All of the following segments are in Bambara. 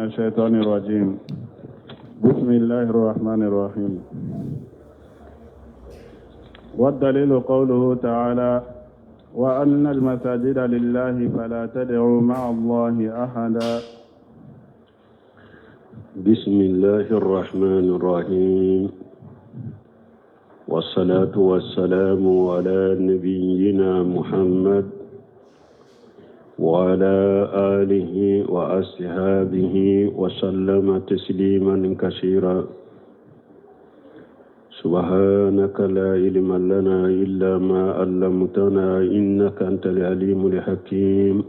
الشيطان الرجيم بسم الله الرحمن الرحيم والدليل قوله تعالى وأن المساجد لله فلا تدعوا مع الله أحدا بسم الله الرحمن الرحيم والصلاة والسلام على نبينا محمد وعلى آله وأصحابه وسلم تسليما كثيرا سبحانك لا علم لنا إلا ما علمتنا إنك أنت العليم الحكيم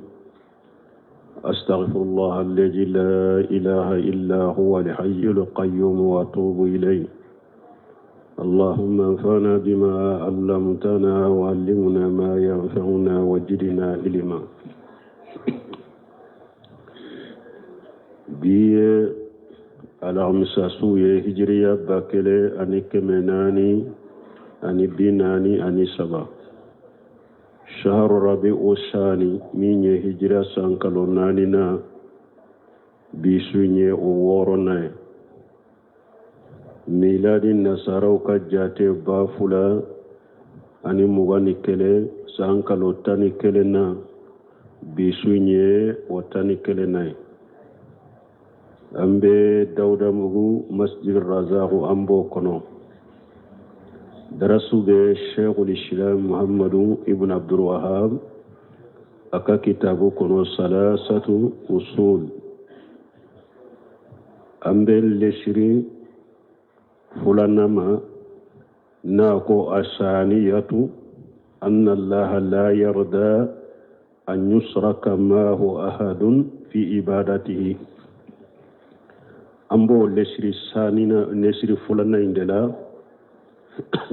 أستغفر الله الذي لا إله إلا هو الحي القيوم وأتوب إليه اللهم انفعنا بما علمتنا وعلمنا ما ينفعنا وزدنا علما Bi ye alamisa su ye hijiriya 1443 shahru rabi'u sani min ye hijira san kalo naaninan bi su ye o wɔɔrɔnan ye miladi nasaraw ka jate 2021 san kalo 11nan bi su ye o 11nan ye an bɛ dawudabugu masjid razaku an b'o kɔnɔ darasu bɛ sheikhul islam muhammadu ibn abdul wahab a ka kitabu kɔnɔ salasatu usul an bɛ lesiri filanan ma n'a ko asaniyatu anna allaha la yarda an yusraka maahu ahadun fi ibadatihi an b'o lesiri sanina lesiri filanan in de la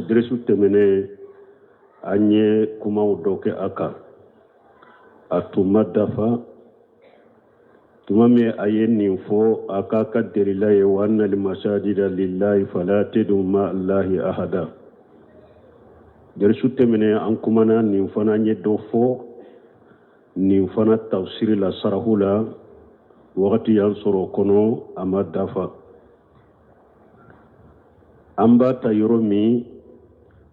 dɛrɛsu tɛmɛnen an ye kumaw dɔ kɛ a kan a tun ma dafa tuma min a ye nin fɔ a k'a ka delila ye wa anna almasajida lillahi fala tad'u ma allahi ahada dɛrisu tɛmɛnen an kumana nin fana an ye dɔ fɔ nin fana tafsiri la sarahu la wagati y'an sɔrɔ o kɔnɔ a ma dafa an b'a ta yɔrɔ min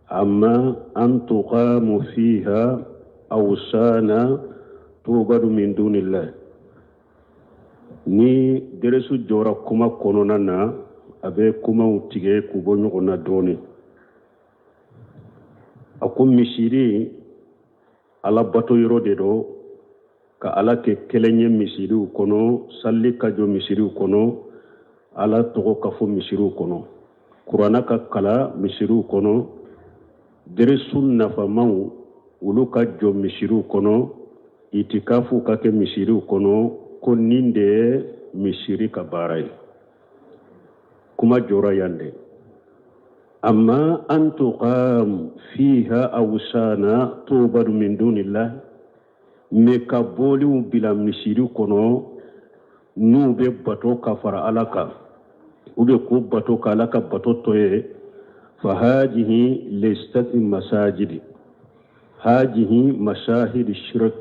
amma an tuqamu fiha awsana tubadu min dunillah ni dɛrɛsu jɔra kuma kɔnɔna na a bɛ kumaw tigɛ k'u bɔ ɲɔgɔn na dɔɔnin a ko misiri ala bato yɔrɔ de don ka ala kɛ kelen ye misiriw kɔnɔ sali ka jɔ misiriw kɔnɔ ala tɔgɔ ka fɔ misiriw kɔnɔ kuranna ka kalan misiriw kɔnɔ deresu nafamaw olu ka jɔ misiriw kɔnɔ itikafu ka kɛ misiriw kɔnɔ ko nin de ye misiri ka baara ye kuma jɔra yan de amma an tuqam fiha awsana tubadu min dunillah mais ka boliw bila misiri kɔnɔ n'u bɛ bato ka fara ala kan u bɛ k'u bato ka ala ka bato to ye fa hajihi laysat masajidi hajihi masahidi shirk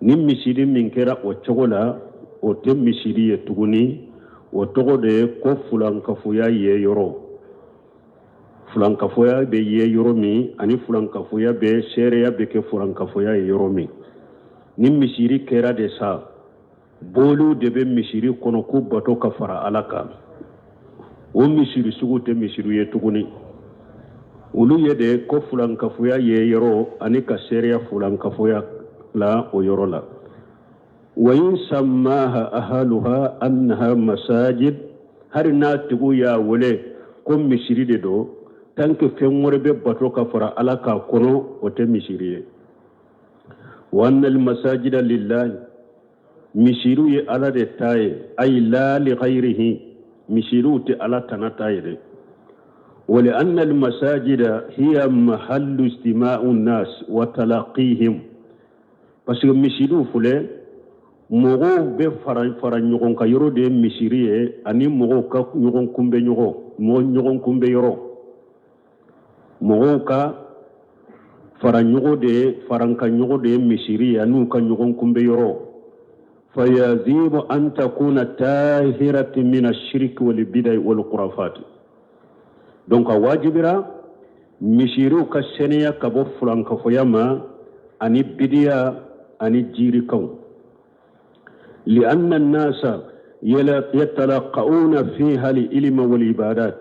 ni misiri min kɛra o cogo la o tɛ misiri ye tuguni o tɔgɔ de ye ko fulankafoya ye yɔrɔ fulankafoya bɛ ye yɔrɔ min ani fulankafoya bɛ seereya bɛ kɛ fulankafoya ye yɔrɔ min ni misiri kɛra de sa boliw de bɛ misiri kɔnɔ k'u bato ka fara ala kan o misiri sugu tɛ misiri ye tuguni olu ye de ko fulankafoya ye yɔrɔ ani ka seereya fulankafoya la o yɔrɔ la wa in sammaha ahaluha annaha masajid hari n'a tigiw y'a wele ko misiri de don tant que fɛn wɛrɛ bɛ bato ka fara ala k'a kɔnɔ o tɛ misiri ye wa anna almasajida lillahi misiriw ye ala de ta ye ayi la li ghayrihi misiriw tɛ ala tana ta ye dɛ wa li anna almasajida hiya mahallu istima'u nnas wa talaqihim parce que misiriw filɛ mɔgɔw bɛ fara fara ɲɔgɔn kan yɔrɔ de ye misiri ye ani mɔgɔw ka ɲɔgɔn kunbɛ ɲɔgɔn mɔgɔ ɲɔgɔn kunbɛ yɔrɔ mɔgɔw ka fara ɲɔgɔn de ye farankan ɲɔgɔn de ye misiri ye an'u ka ɲɔgɔn kunbɛ yɔrɔ. Fayajibu an takuna tahirati min ashiriki wal bidai wal khurafati. Donc a wajibira misiriw ka sɛnɛya ka bɔ fulankafoya ma ani bidiya ani jirikanw. Lianna annasa yatalaqauna fiha al-ilma wal ibadat,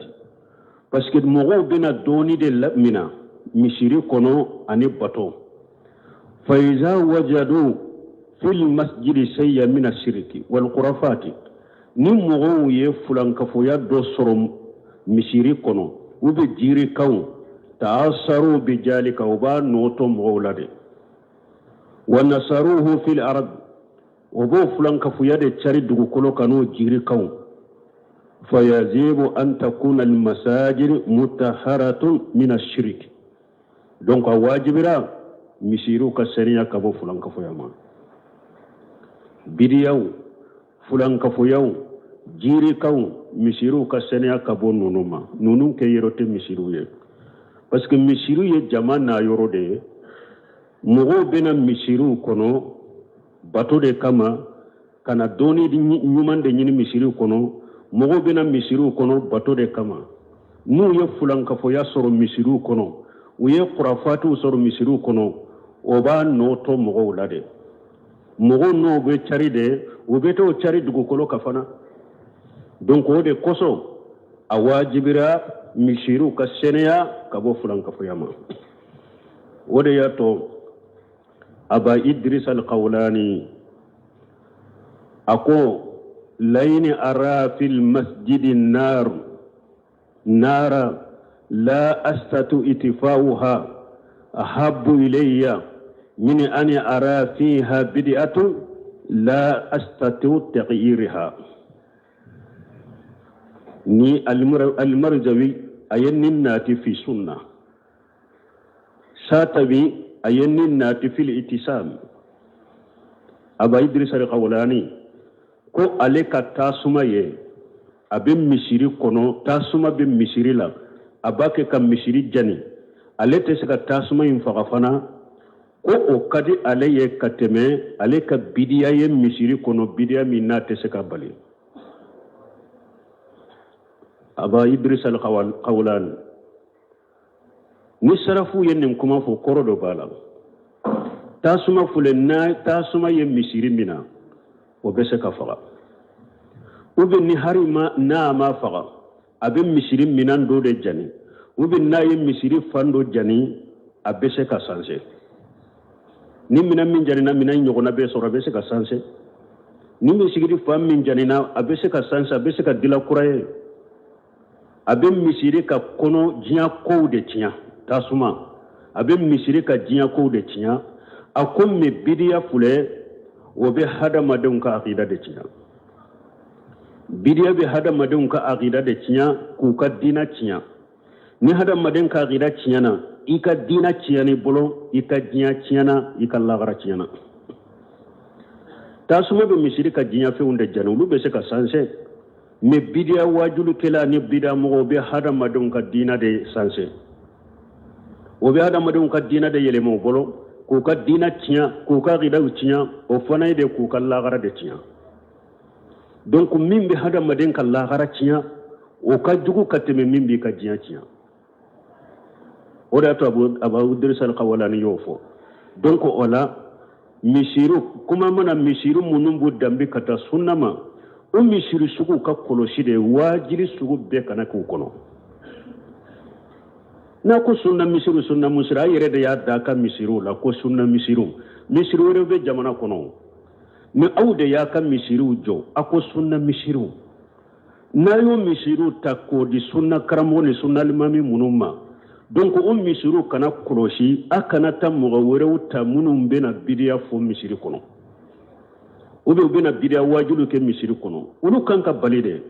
parce que mɔgɔw bɛna dɔɔni de mina misiri kɔnɔ ani bato. Faiza wajadu fil masjidi shay'an min ashiriki wal khurafati, ni mɔgɔw ye fulankafoya dɔ sɔrɔ misiri kɔnɔ u bɛ jirikanw, ta'asaru bi zalika, u b'a nɔ to mɔgɔw la de. Wa nasaruhu fil ard, o b'o fulankafoya de cari dugukolo kan n'o jirikanw. Fayajibu an takuna al masajid mutaharatun min ashiriki. Donc a wajibira misiriw ka saniya ka bɔ fulankafoya ma, bidiyaw, fulankafoyaw, jirikanw, misiriw ka saniya ka bɔ ninnu ma. Ninnu kɛ yɔrɔ tɛ misiriw ye, parce que misiriw ye jama n'a yɔrɔ de ye. Mɔgɔw bɛna misiriw kɔnɔ bato de kama, ka na dɔnni ɲuman de ɲini misiriw kɔnɔ. Mɔgɔw bɛna misiriw kɔnɔ bato de kama. N'u ye fulankafoya sɔrɔ misiriw kɔnɔ, u ye kurafatiw sɔrɔ misiriw kɔnɔ, o b'a nɔ to mɔgɔw la de. Mɔgɔw n'o bɛ cari de, u bɛ t'o cari dugukolo kan fana. Donc o de kosɔn a wajibira misiriw ka sɛnɛya ka bɔ fulankafoya ma. O de y'a to Aba Idris al-Qawlani a ko: layini ara fil masjidi nar nara la astatu itifa'uha ahabbu ilayya min an ara fiha bid'atu la astatu taghyiriha. Ni al-Marjawi a ye nin nati fi sunna, Satabi a ye nin nati fil itisam. Aba Idris al-Qawlani ko ale ka tasuma ye a bɛ misiri kɔnɔ, tasuma bɛ misiri la, a b'a kɛ ka misiri jani, ale tɛ se ka tasuma in faga fana, ko o ka di ale ye ka tɛmɛ ale ka bidiya ye misiri kɔnɔ, bidiya min n'a tɛ se ka bali. Aba Idris al-Qawlani, ni sarafu ye nin kuma fɔ, kɔrɔ dɔ b'a la. Tasuma filɛ, n'a tasuma ye misiri mina, o bɛ se ka faga, ou bien ni hari ma n'a ma faga, a bɛ misiri minan dɔ de jani, ou bien n'a ye misiri fan dɔ jani, a bɛ se ka sanse. Ni minan min janina, minan ɲɔgɔnna bɛ sɔrɔ, a bɛ se ka sanse. Ni misiri fan min janina, a bɛ se ka sanse, a bɛ se ka dila kura ye. A bɛ misiri ka kɔnɔ diɲɛ kow de tiɲɛ, tasuma a bɛ misiri ka diɲɛ kow de tiɲɛ. A ko mais bidiya filɛ, o bɛ hadamadenw ka akida de tiɲɛ. Bidiya bɛ hadamadenw ka akida de tiɲɛ, k'u ka diina tiɲɛ. Ni hadamaden ka akida tiɲɛna, i ka diina tiɲɛn'i bolo, i ka diɲɛ tiɲɛna, i ka lagara tiɲɛna. Tasuma bɛ misiri ka diɲɛ fɛnw de jani, olu bɛ se ka sanse. Mais bidiya wajulikɛla ni bidiya mɔgɔw bɛ hadamadenw ka diina de sanse, o bɛ hadamadenw ka diina de yɛlɛma u bolo, k'u ka diina tiɲɛ, k'u ka akidaw tiɲɛ, o fana ye de k'u ka lagara de tiɲɛ. Donc min bɛ hadamaden ka lagara tiɲɛ, o ka jugu ka tɛmɛ min b'i ka diɲɛ tiɲɛ. O de y'a to Abu Idris al-Qawlani y'o fɔ. Donc o la misiriw kuma mana, misiri minnu b'u danbe ka taa sunna ma, o misiri sugu ka kɔlɔsi de, waajili sugu bɛɛ kana k'u kɔnɔ. N'a ko sunna misiriw, sunna misiri, a yɛrɛ de y'a da ka misiriw la ko sunna misiriw. Misiri wɛrɛw bɛ jamana kɔnɔ, mais aw de y'a ka misiriw jɔ, a ko sunna misiriw. N'a y'o misiriw ta k'o di sunna karamɔgɔ ni sunna alimami minnu ma, donc o misiriw kana kɔlɔsi, a kana taa mɔgɔ wɛrɛw ta minnu bɛna bidiya fɔ misiri kɔnɔ, ou bien u bɛna bidiya waajuli kɛ misiri kɔnɔ. Olu kan ka bali de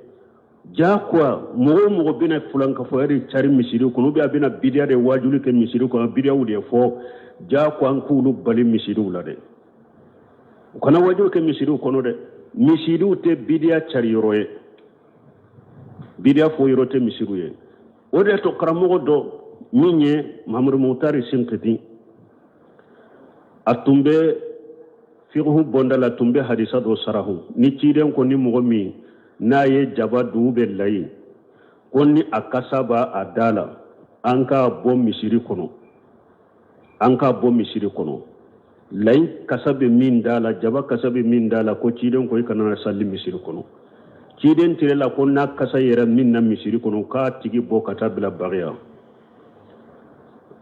jagoya. Mɔgɔ o mɔgɔ bɛna fulankafoya de cari misiri kɔnɔ, ou bien a bɛna bidiya de waajuli kɛ misiri kɔnɔ, bidiyaw de fɔ, jagoya an k'olu bali misiriw la dɛ. U kana waajuli kɛ misiriw kɔnɔ dɛ. Misiriw tɛ bidiya cari yɔrɔ ye, bidiya fɔ yɔrɔ tɛ misiriw ye. O de y'a to karamɔgɔ dɔ min ye Mahamadu Mutari Sinkiti, a tun bɛ Fiqhu bonda la tun bɛ hadisa dɔ sarahu ni ciden ko ni mɔgɔ min n'a ye jaba dun bɛ layi ko ni a kasa b'a a da la an k'a bɔ misiri kɔnɔ an k'a bɔ misiri kɔnɔ layi kasa bɛ min da la jaba kasa bɛ min da la ko ciden ko i kana na sali misiri kɔnɔ ciden tile la ko n'a kasa yɛrɛ min na misiri kɔnɔ k'a tigi bɔ ka taa bila bagiya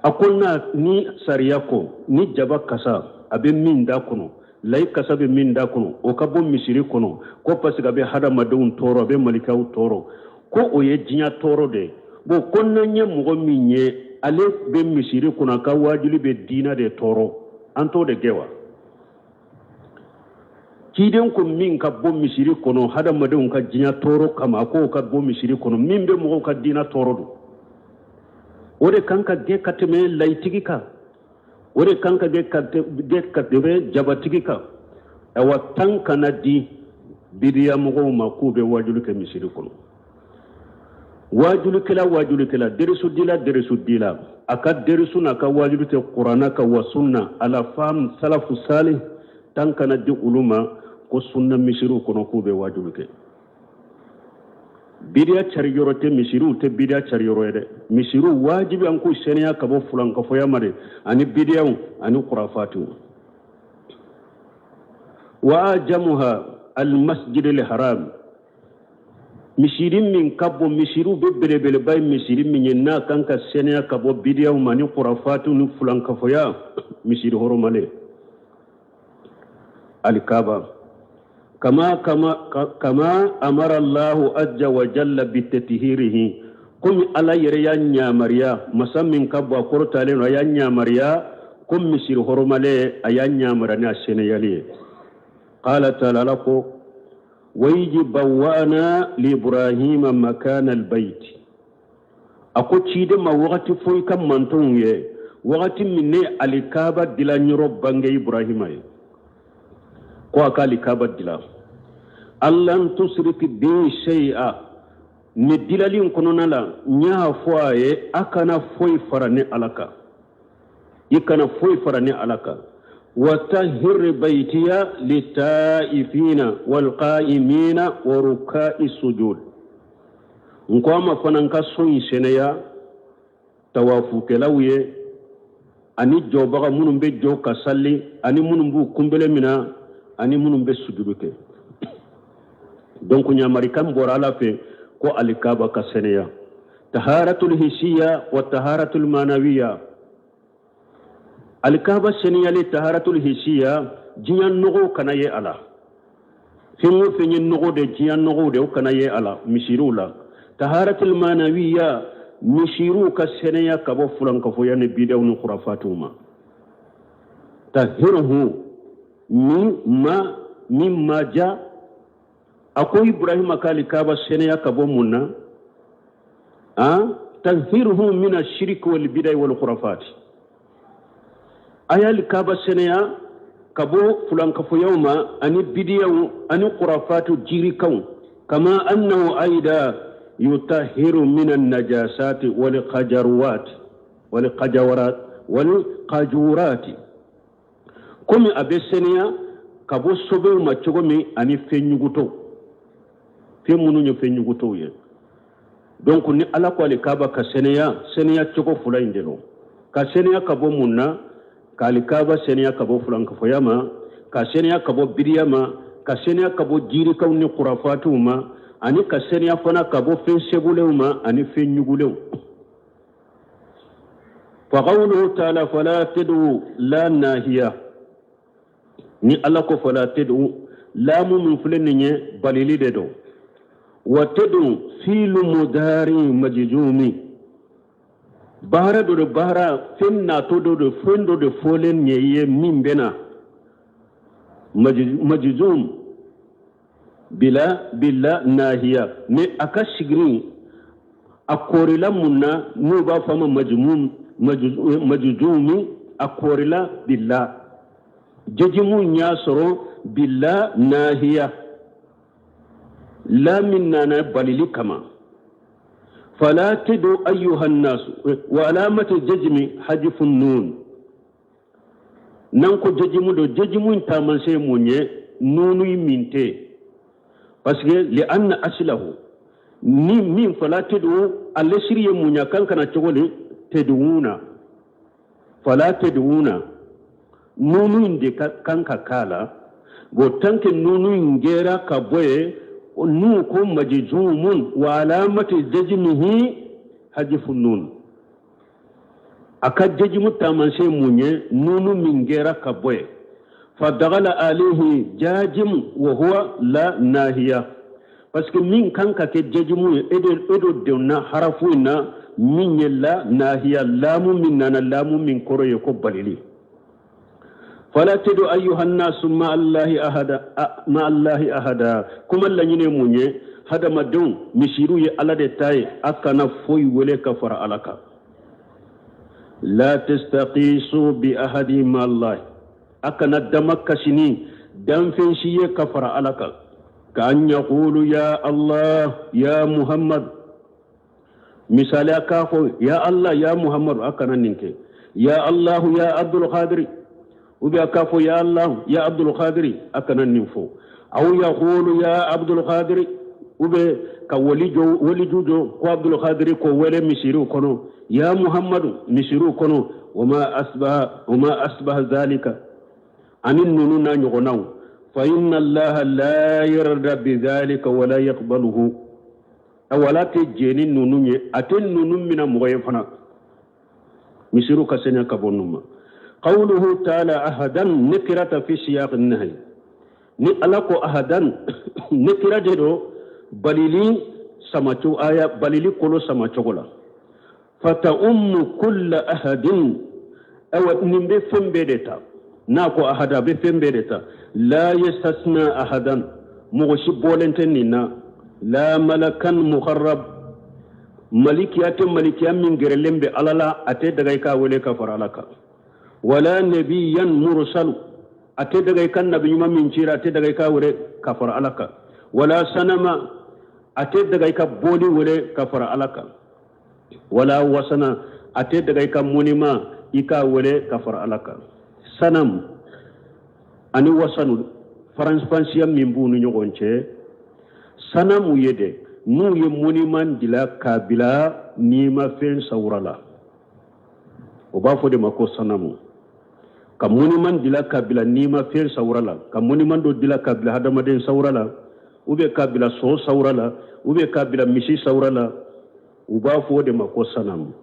a ko na ni sariya ko ni jaba kasa a bɛ min da kɔnɔ layi kasa bɛ min da kɔnɔ o ka bɔ misiri kɔnɔ ko parce que a bɛ hadamadenw tɔɔrɔ a bɛ malikaw tɔɔrɔ ko o ye diɲɛ tɔɔrɔ de ye bon ko n'an ye mɔgɔ min ye ale bɛ misiri kɔnɔ a ka waajuli bɛ diina de tɔɔrɔ an t'o de gɛn wa ciden ko min ka bɔ misiri kɔnɔ hadamadenw ka diɲɛ tɔɔrɔ kama a k'o ka bɔ misiri kɔnɔ min bɛ mɔgɔw ka diina tɔɔrɔ don o de kan ka gɛn ka tɛmɛ layitigi kan o de kan ka gɛn ka tɛmɛ jabatigi kan awa tan kana di bidiya mɔgɔw ma k'u bɛ waajuli kɛ misiri kɔnɔ waajulikɛla waajulikɛla derisudila derisudila a ka derisu n'a ka waajuli tɛ kuranna kan wa sunna ala faamu salafu salih tan kana di olu ma ko sunna misiriw kɔnɔ k'u bɛ waajuli kɛ bidiya cari yɔrɔ tɛ misiriw tɛ bidiya cari yɔrɔ ye dɛ misiriw wajibi an k'u sɛnɛya ka bɔ fulankafoya ma de ani bidiyaw ani kurafatiw wa ajamuha almasjid alharam misiri min ka bon misiriw bɛ belebeleba ye misiri min ye n'a kan ka sɛnɛya ka bɔ bidiyaw ma ni kurafatiw ni fulankafoya misiri hɔrɔmalen alikaba kama kama kama amara allahu azza wa jalla bitatihirihi komi ala yɛrɛ y'a ɲamariya masa min ka bon a kɔrɔtalen don a y'a ɲamariya ko misiri hɔrɔmalen a y'a ɲamariya ni a sɛnɛyali ye qala taala ala ko wa iz bawwa'na li ibrahima makana albayt a ko ciden ma wagati fɔ i ka mantonw ye wagati min ne alikaba dilan yɔrɔ bange ibrahima ye ko a ka alikaba dilan alla tusirik bi shay'a ni dilali in kɔnɔna la n y'a fɔ a ye a kana foyi fara ne ala kan i kana foyi fara ne ala kan wa tahir baytiya litaifina walqaimina wa ruka'i sujud n ko a ma fana n ka so in sɛnɛya tawafukɛlaw ye ani jɔbaga minnu bɛ jɔ ka sali ani minnu b'u kunbele minɛ ani minnu bɛ sujudu kɛ donc ɲamarikan bɔra ala fɛ ko alikaba ka sɛnɛya taharatul hisiya wa taharatul manawiya alikaba sɛnɛyali taharatul hisiya diɲɛ nɔgɔw kana ye a la fɛn o fɛn ye nɔgɔ de diɲɛ nɔgɔw de o kana ye a la misiriw la taharatul manawiya misiriw ka sɛnɛya ka bɔ fulankafoya ni bidaw ni kurafatiw ma tahirhu min ma min ma ja a ko ibrahima k'alikaba sɛnɛya ka bɔ mun na an tahirhu min ashiriki wal bidai wal khurafat a y'alikaba sɛnɛya ka bɔ fulankafoyaw ma ani bidiyaw ani kurafatu jirikanw kama annahu aida yutahiru min annajasati wal qajarwat wal qajawarat wal qajurati komi a bɛ sɛnɛya ka bɔ sobew ma cogo min ani fɛn ɲugutɔw fɛn minnu ye fɛn ɲugutɔw ye donc ni ala ko alikaba ka sɛnɛya sɛnɛya cogo fila in de don ka sɛnɛya ka bɔ mun na ka alikaba sɛnɛya ka bɔ fulankafoya ma ka sɛnɛya ka bɔ bidiya ma ka sɛnɛya ka bɔ jirikaw ni kurafatiw ma ani ka sɛnɛya fana ka bɔ fɛn sebulenw ma ani fɛn ɲugulenw fa qawluhu ta'ala fala tad'u la nahiya ni ala ko fala tad'u laamu min filɛ nin ye balili de don wa tad'u fiilu mudari majzumi baara dɔ de baara fɛn natɔ dɔ de fɛn dɔ de fɔlen ye ye min bɛ na majzum bila bila nahiya mais a ka sigiri a koorila mun na n'u b'a fɔ a ma majmum majzumi a koorila bila jazimu y'a sɔrɔ bila nahiya la min nana balili kama fala tad'u ayyuha nnasu wa alamatu jazmi hajfun nun. N'an ko jajimu don, jajimu in taamasiyɛn mun ye? Nunu min tɛ yen, parce que li anna asilahu ni min fala tad'u, a lasiri ye mun ye? A kan ka na cogo di? Tad'una, fala tad'una, nunu in de ka kan ka k'a la. Bon, tant que nunu in gɛra ka bɔ yen, n'u ko majzumun wa alamati jazmihi hajifu nun. A ka jajimu taamasiyɛn mun ye? Nunu min gɛra ka bɔ yen. Fa dagala alayhi jajimu wa huwa la nahiya, parce que min kan ka kɛ jajimu ye, e de e do donna harafu in na min ye la nahiya, laamu min nana, laamu min kɔrɔ ye ko balili. Fala tadu ayyuha nnasu ma allahi ahada, ma allahi ahada. Kuma laɲini mun ye? Hadamadenw, misiriw ye Ala de ta ye, a kana foyi wele ka fara Ala kan. La tastaqisu bi ahadi ma allahi, a kana dama kasi ni danfɛn si ye ka fara Ala kan. Ka an yaqulu ya Allah, ya Muhammad. Misali, a k'a fɔ ya Allah, ya Muhammadu, a kana nin kɛ. Ya Allahu, ya Abdul Qadiri, ou bien a k'a fɔ ya Allah, ya Abdul Qadiri, a kana nin fɔ. Aw yaqulu ya Abdul Qadiri, ou bien ka wali jɔ, waliju jɔ ko Abdul Qadiri, ko wele misiriw kɔnɔ, ya Muhammadu misiriw kɔnɔ, wama asbaha zalika, ani nunu n'a ɲɔgɔnnaw. Fa inna Allaha la yarda bi dhalika wala yaqbaluhu. Wala tɛ jɛn ni ninnu ye, a tɛ ninnu mina mɔgɔ ye fana. Misiriw ka sɛnɛ ka bɔ ninnu ma. Qawluhu ta'ala ahadan nakirata fi siyaq an-nahy. Ni Ala ko ahadan, nakira de don balili samacogo, aya balili kolo samacogo la. Fata ummu kulla ahadin, awa nin bɛ fɛn bɛɛ de ta. N'a ko ahada, a bɛ fɛn bɛɛ de ta. La yastasna ahadan, mɔgɔ si bɔlen tɛ nin na. La malakan mukarrab, malikiya tɛ, malikiya min gɛrɛlen bɛ Ala la, a tɛ daga i k'a wele ka fara Ala kan. Wala nabiyan mursalu, a tɛ daga i ka nabi ɲuman min cira, a tɛ daga i k'a wele ka fara Ala kan. Wala sanama, a tɛ daga i ka boli wele ka fara Ala kan. Wala wasana, a tɛ daga i ka monument i k'a wele ka fara Ala kan. Sanam ani wasanu, faransiya min b'u ni ɲɔgɔn cɛ, sanamu ye dɛ, n'u ye monument dila k'a bila nimafɛn sawura la, o b'a fɔ de ma ko sanamu. Ka monument dila k'a bila nimafɛn sawura la, ka monument dɔ dila k'a bila hadamaden sawura la, ou bien k'a bila so sawura la, ou bien k'a bila misi sawura la, u b'a fɔ o de ma ko sanamu.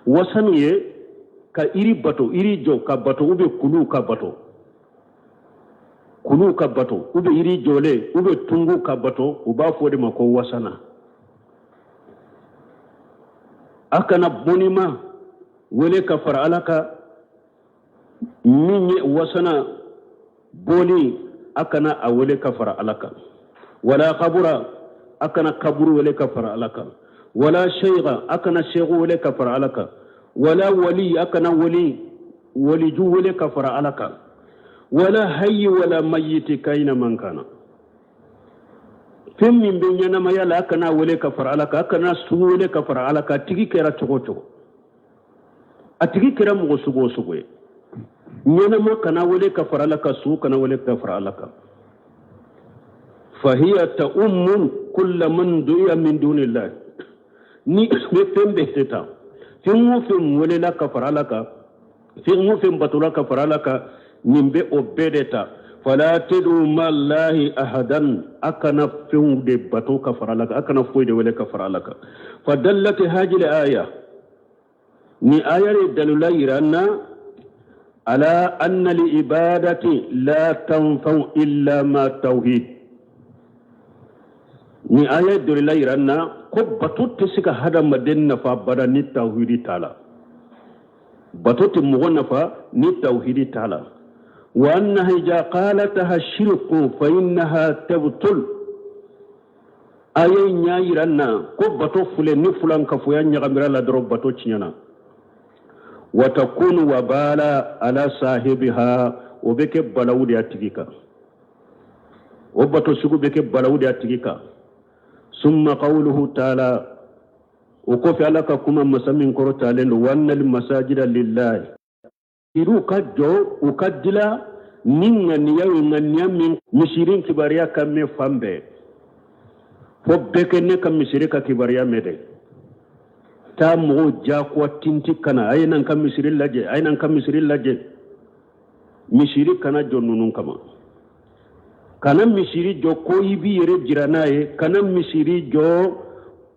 Wasanu ye ka iri bato, iri jɔ ka bato, ou bien kuluw ka bato, kuluw ka bato, ou bien iri jɔlen, ou bien tungu ka bato, u b'a fɔ o de ma ko wasana. A kana monument wele ka fara Ala kan. Min ye wasana boli, a kana a wele ka fara Ala kan. Wala kabura, a kana kaburu wele ka fara Ala kan. Wala sheiga, a kana shehu wele ka fara Ala kan. Wala wali, a kana wali waliju wele ka fara Ala kan. Wala hayyi wala mayyiti kayina man kana, fɛn min bɛ ɲɛnamaya la, a kana wele ka fara Ala kan. A kana su wele ka fara Ala kan. A tigi kɛra cogo o cogo, a tigi kɛra mɔgɔ sugu o sugu ye, ɲɛnama kana wele ka fara Ala kan, su kana wele ka fara Ala kan. Fahiya ta'ummu kulla man du'iya min dunillahi. Ni bɛ fɛn bɛɛ tɛ ta, fɛn o fɛn welela ka fara Ala kan, fɛn o fɛn batola ka fara Ala kan, nin bɛ o bɛɛ de ta. Fala tad'u ma Allahi ahadan, a kana fɛnw de bato ka fara Ala kan, a kana foyi de wele ka fara Ala kan. Fadallat hajil aya, ni aya de dalila yira na ala anna li ibadati la tanfa'u illa ma tawhid. Ni aya dalila yira na ko bato tɛ se ka hadamaden nafa bada ni tawhidi t'a la. Bato tɛ mɔgɔ nafa ni tawhidi t'a la. Wa annaha iza qalataha shirku fa innaha tabtul. Aya in y'a yira na ko bato filɛ, ni fulankafoya ɲagamira la dɔrɔn, bato tiɲɛna. Wa takunu wabala ala sahibiha, o bɛ kɛ balawu de a tigi kan, o bato sugu bɛ kɛ balawu de a tigi kan. Summa qawluhu taala, o kɔfɛ Ala ka kuma masa min kɔrɔ talen don, wa anna al masajida lillahi. Misiriw ka jɔ u ka dila ni ŋaniya ye ŋaniya min misiri kibaruya ka mɛn fan bɛɛ fo bɛɛ kɛ ne ka misiri ka kibaruya mɛn dɛ taa mɔgɔw jagoya tinti ka na a ye na n ka misiri lajɛ a ye na n ka misiri lajɛ misiri kana jɔ ninnu kama kana misiri jɔ ko i b'i yɛrɛ jira n'a ye kana misiri jɔ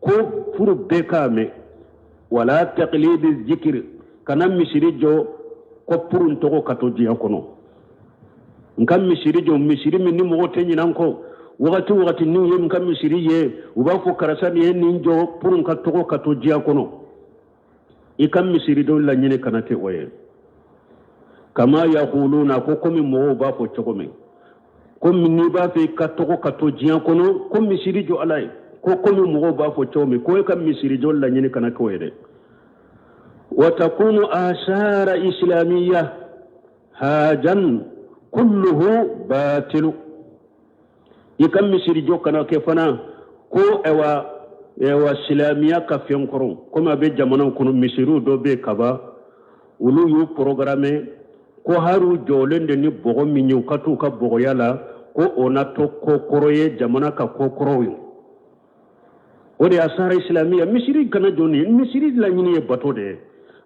ko pour bɛɛ k'a mɛn wala taklidi zikiri kana misiri jɔ ko pour n tɔgɔ ka to diɲɛ kɔnɔ n ka misiri jɔ misiri min ni mɔgɔ tɛ ɲinɛ n kɔ wagati wagati n'u ye n ka misiri ye u b'a fɔ karisa nin ye nin jɔ pour n ka tɔgɔ ka to diɲɛ kɔnɔ i ka misiri jɔ laɲini kana kɛ o ye kama yakuluna ko komi mɔgɔw b'a fɔ cogo min komi n'i b'a fɛ i ka tɔgɔ ka to diɲɛ kɔnɔ ko misiri jɔ ala ye ko komi mɔgɔw b'a fɔ cogo min ko e ka misiri jɔ laɲini kana kɛ o ye dɛ wa takunu asara islamiya hajan kulluhu batilu i ka misiri jɔ kana kɛ fana ko ɛwa ɛwa silamɛya ka fɛn kɔrɔ komi a bɛ jamanaw kɔnɔ misiriw dɔ bɛ yen kaban olu y'u programme ko hari u jɔlen de ni bɔgɔ min ye u ka t'u ka bɔgɔya la ko o na to ko kɔrɔ ye jamana ka ko kɔrɔw ye o de ye asara isilamiya misiri kana jɔ ni misiri laɲini ye bato de ye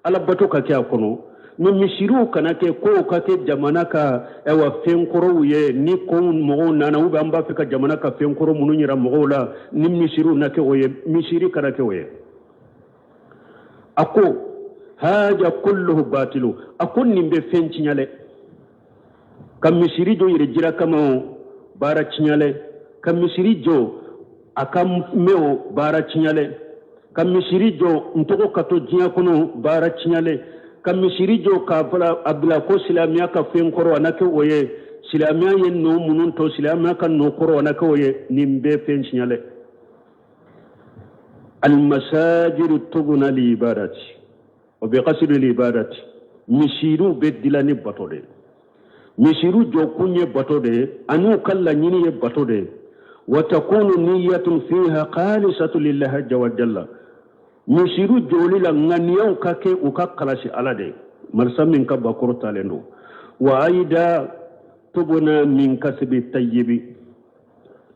ala bato ka kɛ a kɔnɔ ni misiriw kana kɛ kow ka kɛ jamana ka ɛwa fɛn kɔrɔw ye ni ko mɔgɔw nana u bɛ an b'a fɛ ka jamana ka fɛn kɔrɔ minnu yira mɔgɔw la ni misiriw na kɛ o ye misiri kana kɛ o ye a ko haja kulluhu batilu a ko nin bɛ fɛn tiɲɛ lɛ ka misiri jɔ yɛrɛ jira kama o baara tiɲɛ lɛ ka misiri jɔ a ka mɛn o baara tiɲɛ lɛ ka misiri jɔ n tɔgɔ ka to diɲɛ kɔnɔ baara tiɲɛ lɛ ka misiri jɔ k'a a bila ko silamɛya ka fɛn kɔrɔ a na kɛ o ye silamɛya ye nɔ minnu to silamɛya ka nɔ kɔrɔ a na kɛ o ye nin bɛɛ fɛn tiɲɛ lɛ almasajidu tubna li ibadati o bi qasdi li ibadati misiriw bɛ dila ni bato de ye misiriw jɔkun ye bato de ye ani u ka laɲini ye bato de ye wa takunu niyatun fiha khalisatu lillahi azza wa jalla misiriw jɔli la ŋaniyaw ka kɛ u ka kalasi ala de ye marisa min ka ba kɔrɔtalen don wa ayida tubna min kasbi tayyibi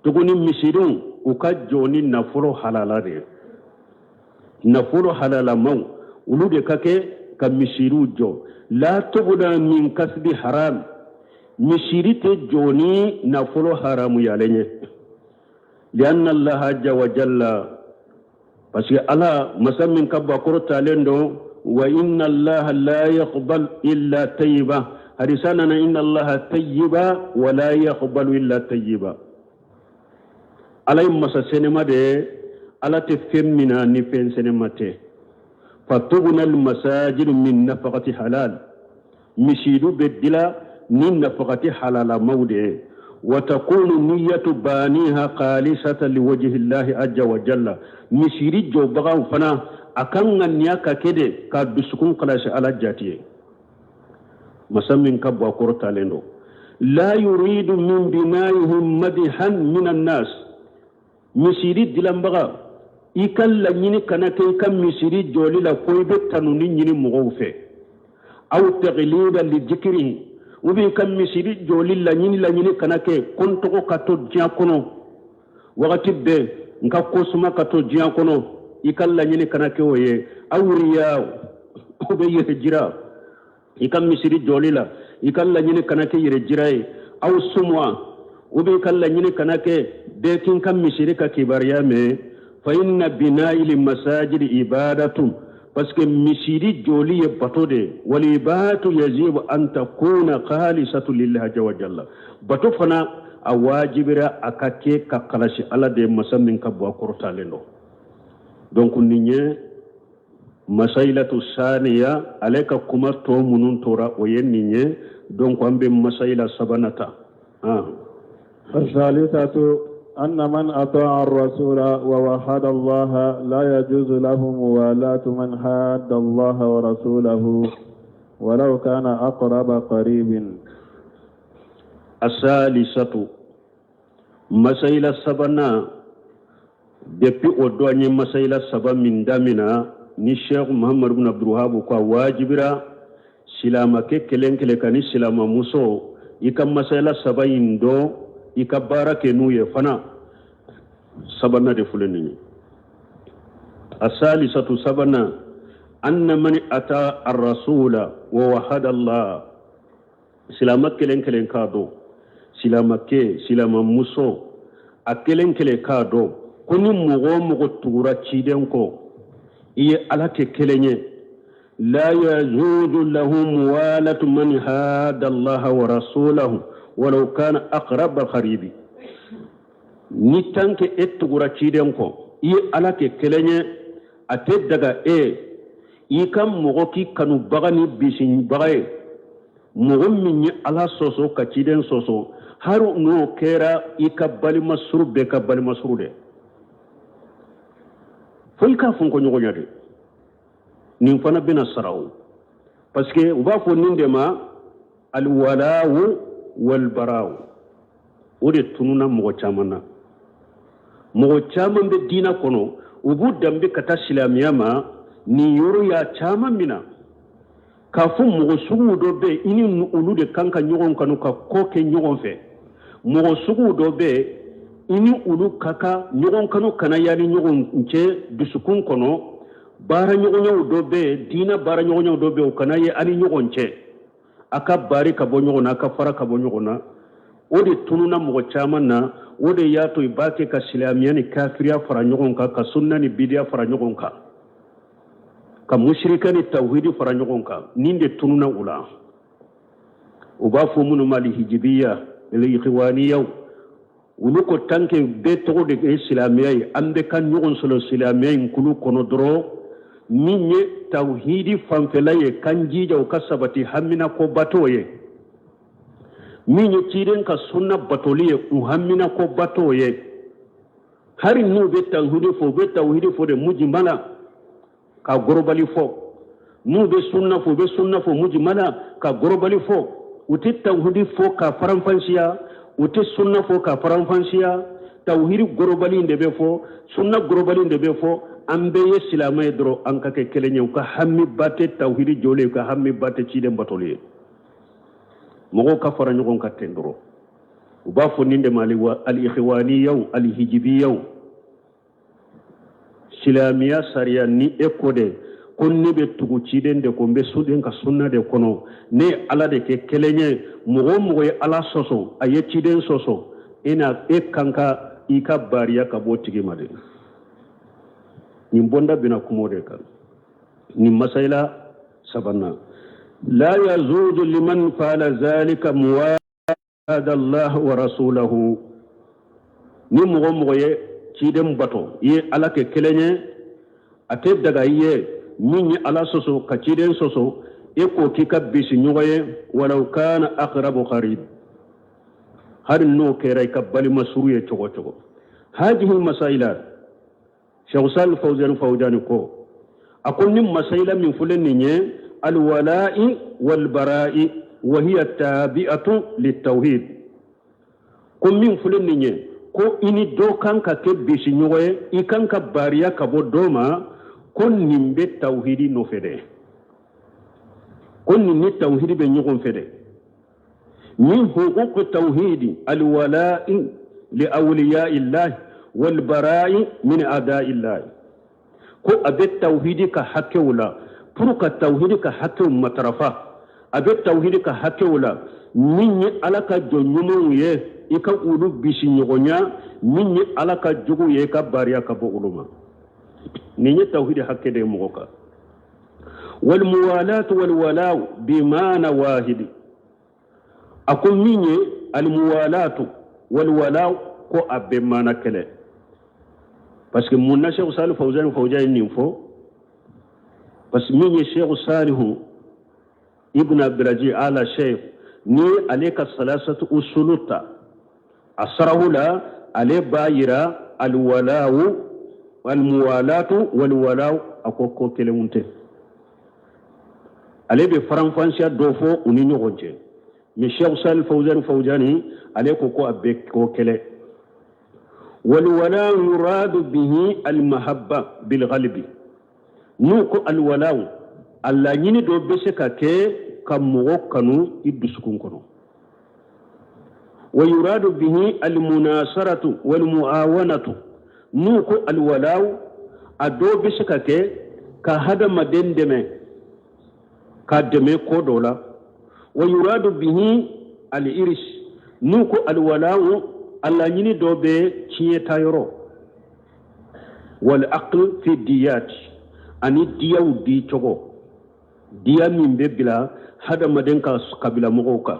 tuguni misiriw u ka jɔ ni nafolo halala de ye nafolo halalamaw olu de ka kɛ ka misiriw jɔ la tubna min kasbi haram misiri tɛ jɔ ni nafolo haramuyalen ye lianna allaha azza wa jalla parce que ala masa min ka ba kɔrɔtalen don wa inna allaha la yaqbal illa tayyiba hadisa nana inna allaha tayyiba wa la yaqbalu illa tayyiba ala ye masa senema de ye ala tɛ fɛn mina ni fɛn senema tɛ fatubna almasajidu min nafaqati halal misidu bɛ dila ni nafakati halalamaw de ye wa takunu niyatu baniha khalisata liwajhillahi azza wa jalla misiri jɔbagaw fana a ka ŋaniya ka kɛ de ka dusukun kalasi ala jati ye masa min ka bɔ a kɔrɔtalen don la yuridu min binaihim madihan min annas misiri dilanbaga i ka laɲini kana kɛ i ka misiri jɔli la ko i bɛ tanuni ɲini mɔgɔw fɛ aw taglida li zikiri ou bien i ka misiri jɔli laɲini laɲini kana kɛ ko n tɔgɔ ka to diɲɛ kɔnɔ wagati bɛɛ n ka ko suma ka to diɲɛ kɔnɔ i ka laɲini kana kɛ o ye aw riya ou bien yɛrɛ jira i ka misiri jɔli la i ka laɲini kana kɛ yɛrɛ jira ye aw sumwa ou bien i ka laɲini kana kɛ bɛɛ k'i ka misiri ka kibaruya mɛn fa inna bina'il masajidi ibadatun parce que misiri jɔli ye bato de ye wal ibadatu yajibu an takuna khalisatu lillahi azza wa jalla bato fana a wajibira a ka kɛ ka kalasi ala de ye masa min ka bon a kɔrɔtalen don donc nin ye masailatu saniya ale ka kuma tɔ minnu tora o ye nin ye donc an bɛ masaila sabanan ta الثالثة أن من أطاع الرسول ووحد الله لا يجوز له موالاة من حاد الله ورسوله ولو كان أقرب قريب الثالثة masaila sabanan depuis o don an ye masaila saba min damina ni sheikh muhammadu bin abdulwahab ko a wajibira Silamakɛ kelen kelen ka ni silamamuso, i ka masayala saba in dɔn, i ka baara kɛ n'u ye fana. Sabanan de filɛ nin ye. Asalisatu, sabanan, anna man ata arrasula wa wahada Allah. Silama kelen kelen k'a dɔn, silamakɛ, silamamuso, a kelen kelen k'a dɔn ko ni mɔgɔ o mɔgɔ tugura ciden kɔ, i ye Ala kɛ kelen ye, la yajuzu lahu muwalatu man hada Allaha wa rasulahu walau kana aqraba qaribi. Ni tant que e tugura ciden kɔ, i ye Ala kɛ kelen ye, a tɛ daga e i ka mɔgɔ k'i kanubaga ni bisibaga ye, mɔgɔ min ye Ala sɔsɔ ka ciden sɔsɔ, hari n'o kɛra i ka balimasuru bɛɛ ka balimasuru dɛ. Fo i k'a fɔ ko ɲɔgɔnya de nin fana bɛna sara o, parce que u b'a fɔ nin de ma alwalawu walbarawu. O de tununa mɔgɔ caman na. Mɔgɔ caman bɛ diinɛ kɔnɔ, u b'u danbe ka taa silamɛya ma nin yɔrɔ y'a caman min na k'a fɔ mɔgɔ suguw dɔ bɛ yen, i ni olu de kan ka ɲɔgɔn kanu ka ko kɛ ɲɔgɔn fɛ. Mɔgɔ suguw dɔ bɛ yen, i ni olu ka kan ɲɔgɔn kanu kana y'a ni ɲɔgɔn cɛ dusukun kɔnɔ. Baara ɲɔgɔnyaw dɔ bɛ yen, diinɛ baara ɲɔgɔnyaw dɔ bɛ yen, o kana ye a ni ɲɔgɔn cɛ, a ka bari ka bɔ ɲɔgɔn na, a ka fara ka bɔ ɲɔgɔn na. O de tununa mɔgɔ caman na. O de y'a to i b'a kɛ ka silamɛya ni kafiriya fara ɲɔgɔn kan, ka sunna ni bidiya fara ɲɔgɔn kan, ka musirika ni tawhidi fara ɲɔgɔn kan. Nin de tununa u la. U b'a fɔ minnu ma alhijibiya, alikhwaniyaw. Olu ko tant que bɛɛ tɔgɔ de ye silamɛya ye, an bɛ ka ɲɔgɔn sɔrɔ silamɛya in kulu kɔnɔ dɔrɔn. Min ye tawhidi fanfɛla ye, k'an jija o ka sabati, hamina ko bato ye. Min ye ciden ka sunna batoli ye, u hamina ko bato ye. Hari n'u bɛ tawhidi fɔ, u bɛ tawhidi fɔ de mujimala, ka gorobali fɔ. N'u bɛ sunna fɔ, u bɛ sunna fɔ mujimala, ka gorobali fɔ. U tɛ tawhidi fɔ ka faranfansiya, u tɛ sunna fɔ ka faranfansiya. Tawhidi gorobali in de bɛ fɔ, sunna gorobali in de bɛ fɔ. An bɛɛ ye silamɛ ye dɔrɔn, an ka kɛ kelen ye. U ka hami ba tɛ tawhidi jɔlen ye, u ka hami ba tɛ ciden batoli ye. Mɔgɔw ka fara ɲɔgɔn kan ten dɔrɔn. U b'a fɔ nin de ma alikhwaniyaw, alihijibiyaw. Silamɛya sariya ni e ko de ko ne bɛ tugu ciden de kɔ, n bɛ ciden ka sunna de kɔnɔ, ne ye Ala de kɛ kelen ye, mɔgɔ o mɔgɔ ye Ala sɔsɔ, a ye ciden sɔsɔ, e na e kan ka i ka bariya ka bɔ tigi ma de. Nin bonda bɛna kuma o de kan. Nin masayila sabanan, la yajuzu liman fala zalika muwada Allah wa rasulahu. Ni mɔgɔ mɔgɔ ye ciden bato, i ye Ala kɛ kelen ye, a tɛ daga i ye min ye Ala sɔsɔ ka ciden sɔsɔ, e k'o k'i ka bisi ɲɔgɔn ye, walaw kana aqrabu qarib, hali n'o kɛra i ka balima suru ye cogo cogo. Hadihi masaila, Cheikh Sal Fawzan Fawzani ko, a ko ni masayila min filɛ nin ye, alwala'i walbara'i wa hiya tabi'atu litawhid, ko min filɛ nin ye, ko i ni dɔ kan ka kɛ bisi ɲɔgɔn ye, i kan ka bariya ka bɔ dɔ ma, ko nin bɛ tawhidi nɔfɛ dɛ, ko nin ni tawhidi bɛ ɲɔgɔn fɛ dɛ. Min huquq tawhidi alwala'i li awliya'i llahi walbara'i min a'da'i llahi, ko a bɛ tawhidi ka hakɛw la, pour ka tawhidi ka hakɛw matarafa. A bɛ tawhidi ka hakɛw la, min ye Ala ka jɔn ɲumanw ye, i ka olu bisi ɲɔgɔnya, min ye Ala ka juguw ye, i ka bariya ka bɔ olu ma. Nin ye tawhidi hakɛ de ye mɔgɔ kan. Walmuwalatu walwalaw bimana wahidi, a ko min ye almuwalatu walwalaw, ko a bɛ maana kelen. Parce que mun na Cheikh Salih Fawzan Fawzan ye nin fɔ? Parce que min ye Cheikh Salihu Ibn Abdulaziz Ala Cheikh, ni ale ka salasatu usulu ta a sarahu la, ale b'a yira alwalawu, almuwalatu walwalaw, a ko ko kelenw tɛ. Ale bɛ faranfansiya dɔ fɔ u ni ɲɔgɔn cɛ, mais Cheikh Salih Fawzan Fawzani, ale ko ko a bɛ ko kelen. Walwala yuradu bihi almahabba bilghalibi. N'u ko alwalaw, a laɲini dɔ bɛ se ka kɛ ka mɔgɔ kanu i dusukun kɔnɔ. Wa yuradu bihi almunasaratu walmuawanatu. N'u ko alwalaw, a dɔw bɛ se ka kɛ ka hadamaden dɛmɛ, ka dɛmɛ ko dɔ la. Wa yuradu bihi al-iris. N'u ko alwalaw, a laɲini dɔ bɛ tiɲɛ ta yɔrɔ. Wal aql fi diyat, ani diyaw di cogo, diya min bɛ bila hadamaden ka kabila mɔgɔw kan,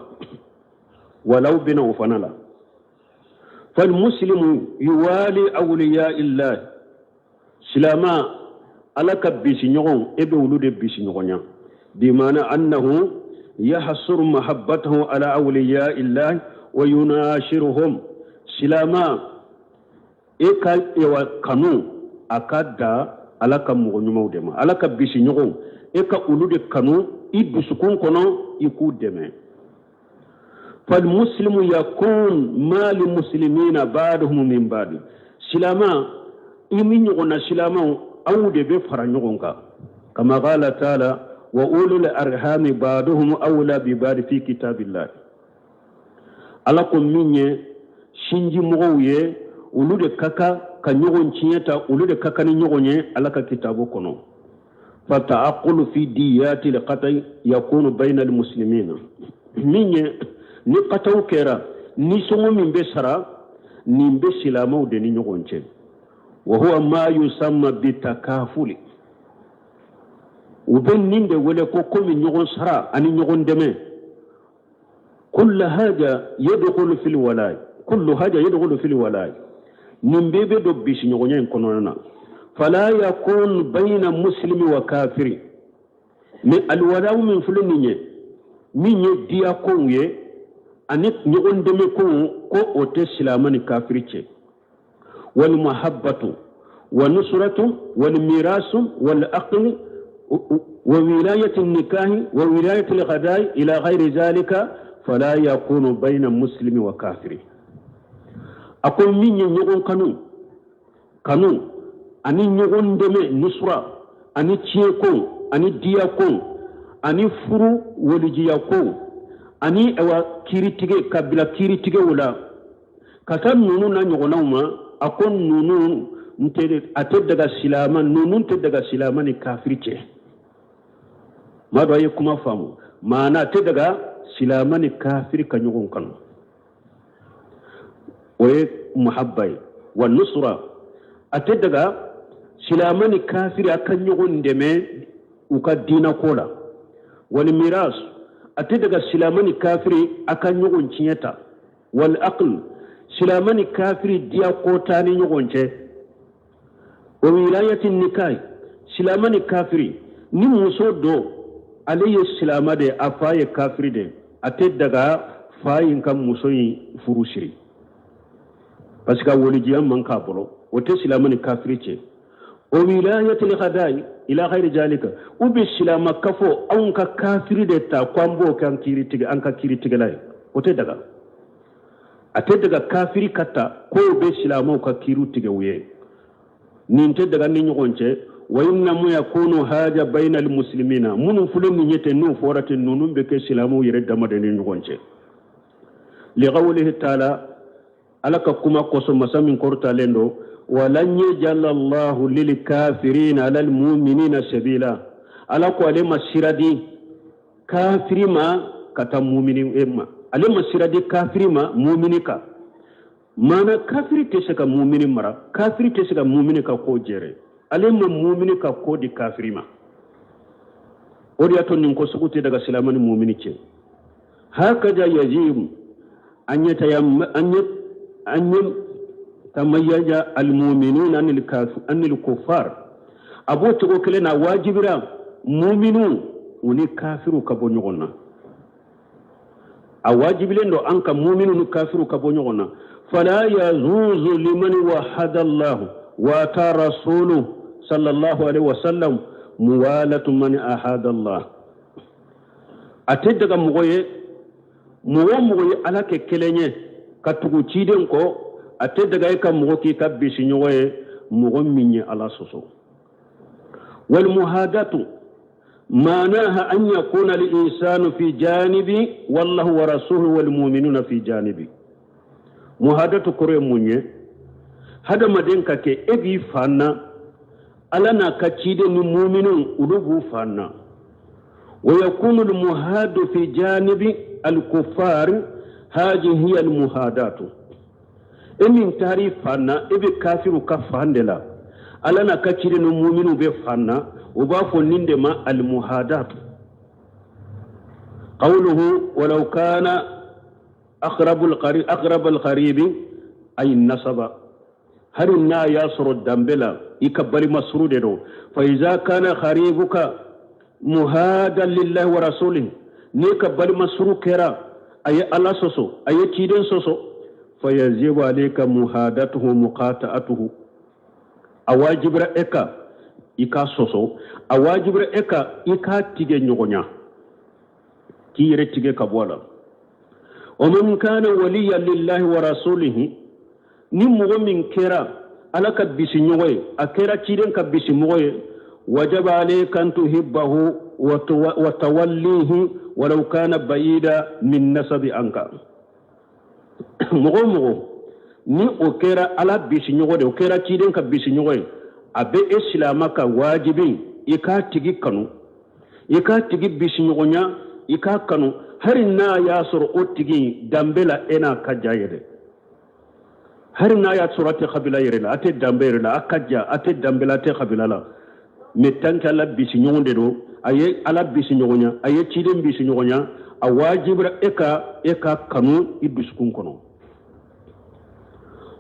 walaw bɛna o fana la. Fal muslimu yuwali awliya illah, silama ala ka bisiɲɔgɔn, e bɛ olu de bisiɲɔgɔnya, bimana annahu yahsuru mahabbatahu ala awliya illah wa yunashiruhum. Silama e ka ewa kanu a ka da ala ka mɔgɔ ɲumanw de ma, ala ka bisiɲɔgɔnw, e ka olu de kanu i dusukun kɔnɔ, i k'u dɛmɛ. Falmuslimu yakun mali muslimina ba'duhum min ba'd. Silama i min ɲɔgɔnna silamaw, aw de bɛ fara ɲɔgɔn kan, kama qala taala wa ulul arhami ba'duhum awla bi ba'd fi kitabillah. Ala ko min ye sinji mɔgɔw ye, olu de ka kan ka ɲɔgɔn tiɲɛ ta, olu de ka kan ni ɲɔgɔn ye ala ka kitabu kɔnɔ. Fata'aqulu fi diyati lqata'i yakunu bayna almuslimina. Min ye ni kataw kɛra, nisɔngɔ min bɛ sara, nin bɛ silamɛw de ni ɲɔgɔn cɛ. Wa huwa ma yusamma bitakafuli, u bɛ nin de wele ko komi ɲɔgɔn sara ani ɲɔgɔn dɛmɛ. Kullu haja yadkhulu fil walai, kullu haja yadkhulu fil walai, nin bɛɛ bɛ don bisiɲɔgɔnya in kɔnɔna na. Fala yakun bayna muslimi wa kafiri. Mais alwalaw min filɛ nin ye, min ye diya kow ye ani ɲɔgɔn dɛmɛ kow, ko o tɛ silamɛ ni kafiri cɛ. Wal mahabbatu wa nusratu wal mirasu wal aqli wa wilayati nikahi wa wilayati al-qada'i ila ghayri zalika fala yakunu bayna muslimi wa kafiri. A ko min ye ɲɔgɔn kanu kanu ani ɲɔgɔn dɛmɛ nusra ani tiɲɛko ani diyako ani furu walijiyako ani awa kiiritigɛ ka bila kiiritigɛw la ka taa ninnu na ɲɔgɔnnaw ma, a ko ninnu a tɛ daga silama, ninnu tɛ daga silama ni kafiri cɛ. Maa dɔ a ye kuma faamu, maana a tɛ daga silama ni kafiri ka ɲɔgɔn kanu, o ye muhabba ye. Wa nusra, a tɛ daga silama ni kafiri a ka ɲɔgɔn dɛmɛ u ka diinako la. Wal miras, a tɛ daga silama ni kafiri a ka ɲɔgɔn tiɲɛ ta. Wal aql, silama ni kafiri diya ko t'a ni ɲɔgɔn cɛ. O wilayati nikahi, silama ni kafiri ni muso dɔ ale ye silama de, a fa ye kafiri de, a tɛ daga fa in ka muso in furu siri parce que a walijiya man k'a bolo, o tɛ silama ni kafiri cɛ. O wilayati qada'i ila ghairi zalika, u bɛ silama kafo anw ka kafiri de ta ko an b'o kɛ an kiiritigɛ, an ka kiiritigɛla ye, o tɛ daga. A tɛ daga kafiri ka ta k'o bɛ silamaw ka kiiriw tigɛ u ye, nin tɛ daga ni ɲɔgɔn cɛ. Wa innama yakunu haja bayna almuslimina, minnu filɛ nin ye ten, n'o fɔra ten, ninnu bɛ kɛ silamaw yɛrɛ dama de ni ɲɔgɔn cɛ. Liqawlihi taala, ala ka kuma kosɔn, masa min kɔrɔtalen don, walan yajala allahu lilkafirina ala almuminina sabila. Ala ko ale ma sira di kafiri ma ka taa mumini ma, ale ma sira di kafiri ma mumini kan. Maana kafiri tɛ se ka mumini mara, kafiri tɛ se ka mumini ka ko jɛrɛ, ale ma mumini ka ko di kafiri ma. O de y'a to nin ko sugu tɛ daga silama ni mumini cɛ. Hakaja yajibu an yatamayyaza almuminuna anil kuffar. A b'o cogo kelen na, wajibira muminu u ni kafiriw ka bɔ ɲɔgɔn na. A wajibilen don an ka muminu ni kafiriw ka bɔ ɲɔgɔn na. Fala yazuzu liman wahada Allah wa ata rasulu sallallahu alaihi wasallam muwalatu man ahada Allah. A tɛ daga mɔgɔ ye, mɔgɔ o mɔgɔ ye ala kɛ kelen ye ka tugu ciden kɔ, a tɛ daga e ka mɔgɔ k'i ka bisiɲɔgɔn ye, mɔgɔ min ye ala sɔsɔ. Wal muhadatu, Maanaha an yakuna al-insanu fi janibi wallahu wa rasuluhu wal mu'minuna fi janibi. Muhadatu kɔrɔ ye mun ye? Hadamaden ka kɛ e b'i fan na, Ala n'a ka ciden ni muminun olu b'u fan na. Wa yakunu al-muhadu fi janibi al-kuffar haji hiya al-muhadatu. E min taar'i fan na, e bɛ kafiru ka fan de la, Ala n'a ka ciden ni muminu bɛ fan na, o b'a fɔ nin de ma al-muhadatu. Qawluhu walau kana aqrab al-qaribi ay nasaba, hari n'a y'a sɔrɔ danbe la i ka balima suru de don. Fa iza kana qaribuka muhadan lillahi wa rasulihi, n'i ka balima suru kɛra a ye Ala sɔsɔ, a ye ciden sɔsɔ, fa yajibu alayka muhadatuhu muqata'atuhu, a wajibira e kan i k'a sɔsɔ, a wajibira e kan i k'a tigɛ ɲɔgɔnya, k'i yɛrɛ tigɛ ka bɔ a la. Wa man kana waliya lillahi wa rasulihi, ni mɔgɔ min kɛra Ala ka bisiɲɔgɔn ye, a kɛra ciden ka bisimɔgɔ ye, wajaba alayka an tuhibbahu wa tawallihi walau kana bayida min nasabi anka. Mɔgɔ o mɔgɔ ni o kɛra Ala bisiɲɔgɔn de, o kɛra ciden ka bisiɲɔgɔn ye, a bɛ e silama kan wajibi i k'a tigi kanu, i k'a tigi bisiɲɔgɔnya, i k'a kanu hali n'a y'a sɔrɔ o tigi danbe la e n'a ka jan yɛrɛ, hali n'a y'a sɔrɔ a tɛ kabila yɛrɛ la, a tɛ danbe yɛrɛ la, a ka jan, a tɛ danbe la, a tɛ kabila la, mais tant que Ala bisiɲɔgɔn de don, a ye Ala bisiɲɔgɔnya, a ye ciden bisiɲɔgɔnya, a wajibira e ka e k'a kanu i dusukun kɔnɔ.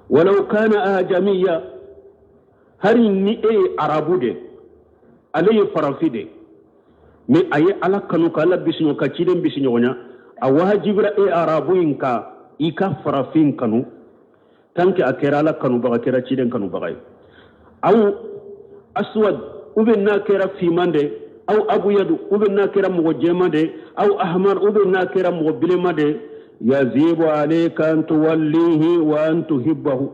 Walau kana ajamiya, hali ni e ye arabu de, ale ye farafin de, mais a ye Ala kanu ka Ala bisiɲɔgɔn ka ciden bisiɲɔgɔnya, a wajibira e arabu in ka i ka farafin kanu tant que a kɛra Ala kanubaga, kɛra ciden kanubaga ye. Aw aswad, ou bien n'a kɛra finman de, aw abuyadu, ou bien n'a kɛra mɔgɔ jɛman de, aw ahmar, ou bien n'a kɛra mɔgɔ bilenman de, yazibu alayka an tuwallihi wa an tuhibbahu,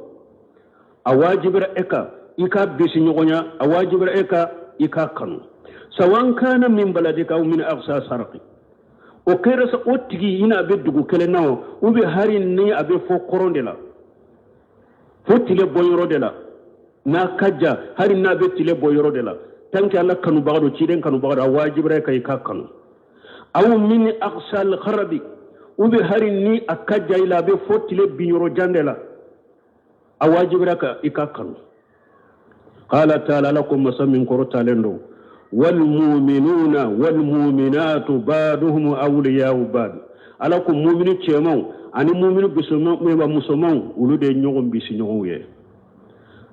a wajibira e kan i ka bisiɲɔgɔnya, a wajibira e kan i k'a kanu. Sawan kana min baladika aw min aqsa sarqi, o kɛra sa o tigi i n'a bɛ dugu kelen na o, ou bien hari ni a bɛ fɔ kɔrɔn de la, fo tile bɔyɔrɔ de la, n'a ka jan, hari n'a bɛ tile bɔyɔrɔ de la, tant que Ala kanubaga don, ciden kanubaga don, a wajibira e kan i k'a kanu. Aw min aqsa al-gharabi, ou bien hari ni a ka jan i la, a bɛ fɔ tile binyɔrɔ jan de la, a wajibira ka i k'a kanu. Qala ta'ala, Ala ko masa min kɔrɔtalen don, walmuminuna walmuminatu baduhum awliyau bad, Ala ko mumini cɛmanw ani mumini musomanw, olu de ye ɲɔgɔn bisiɲɔgɔnw ye.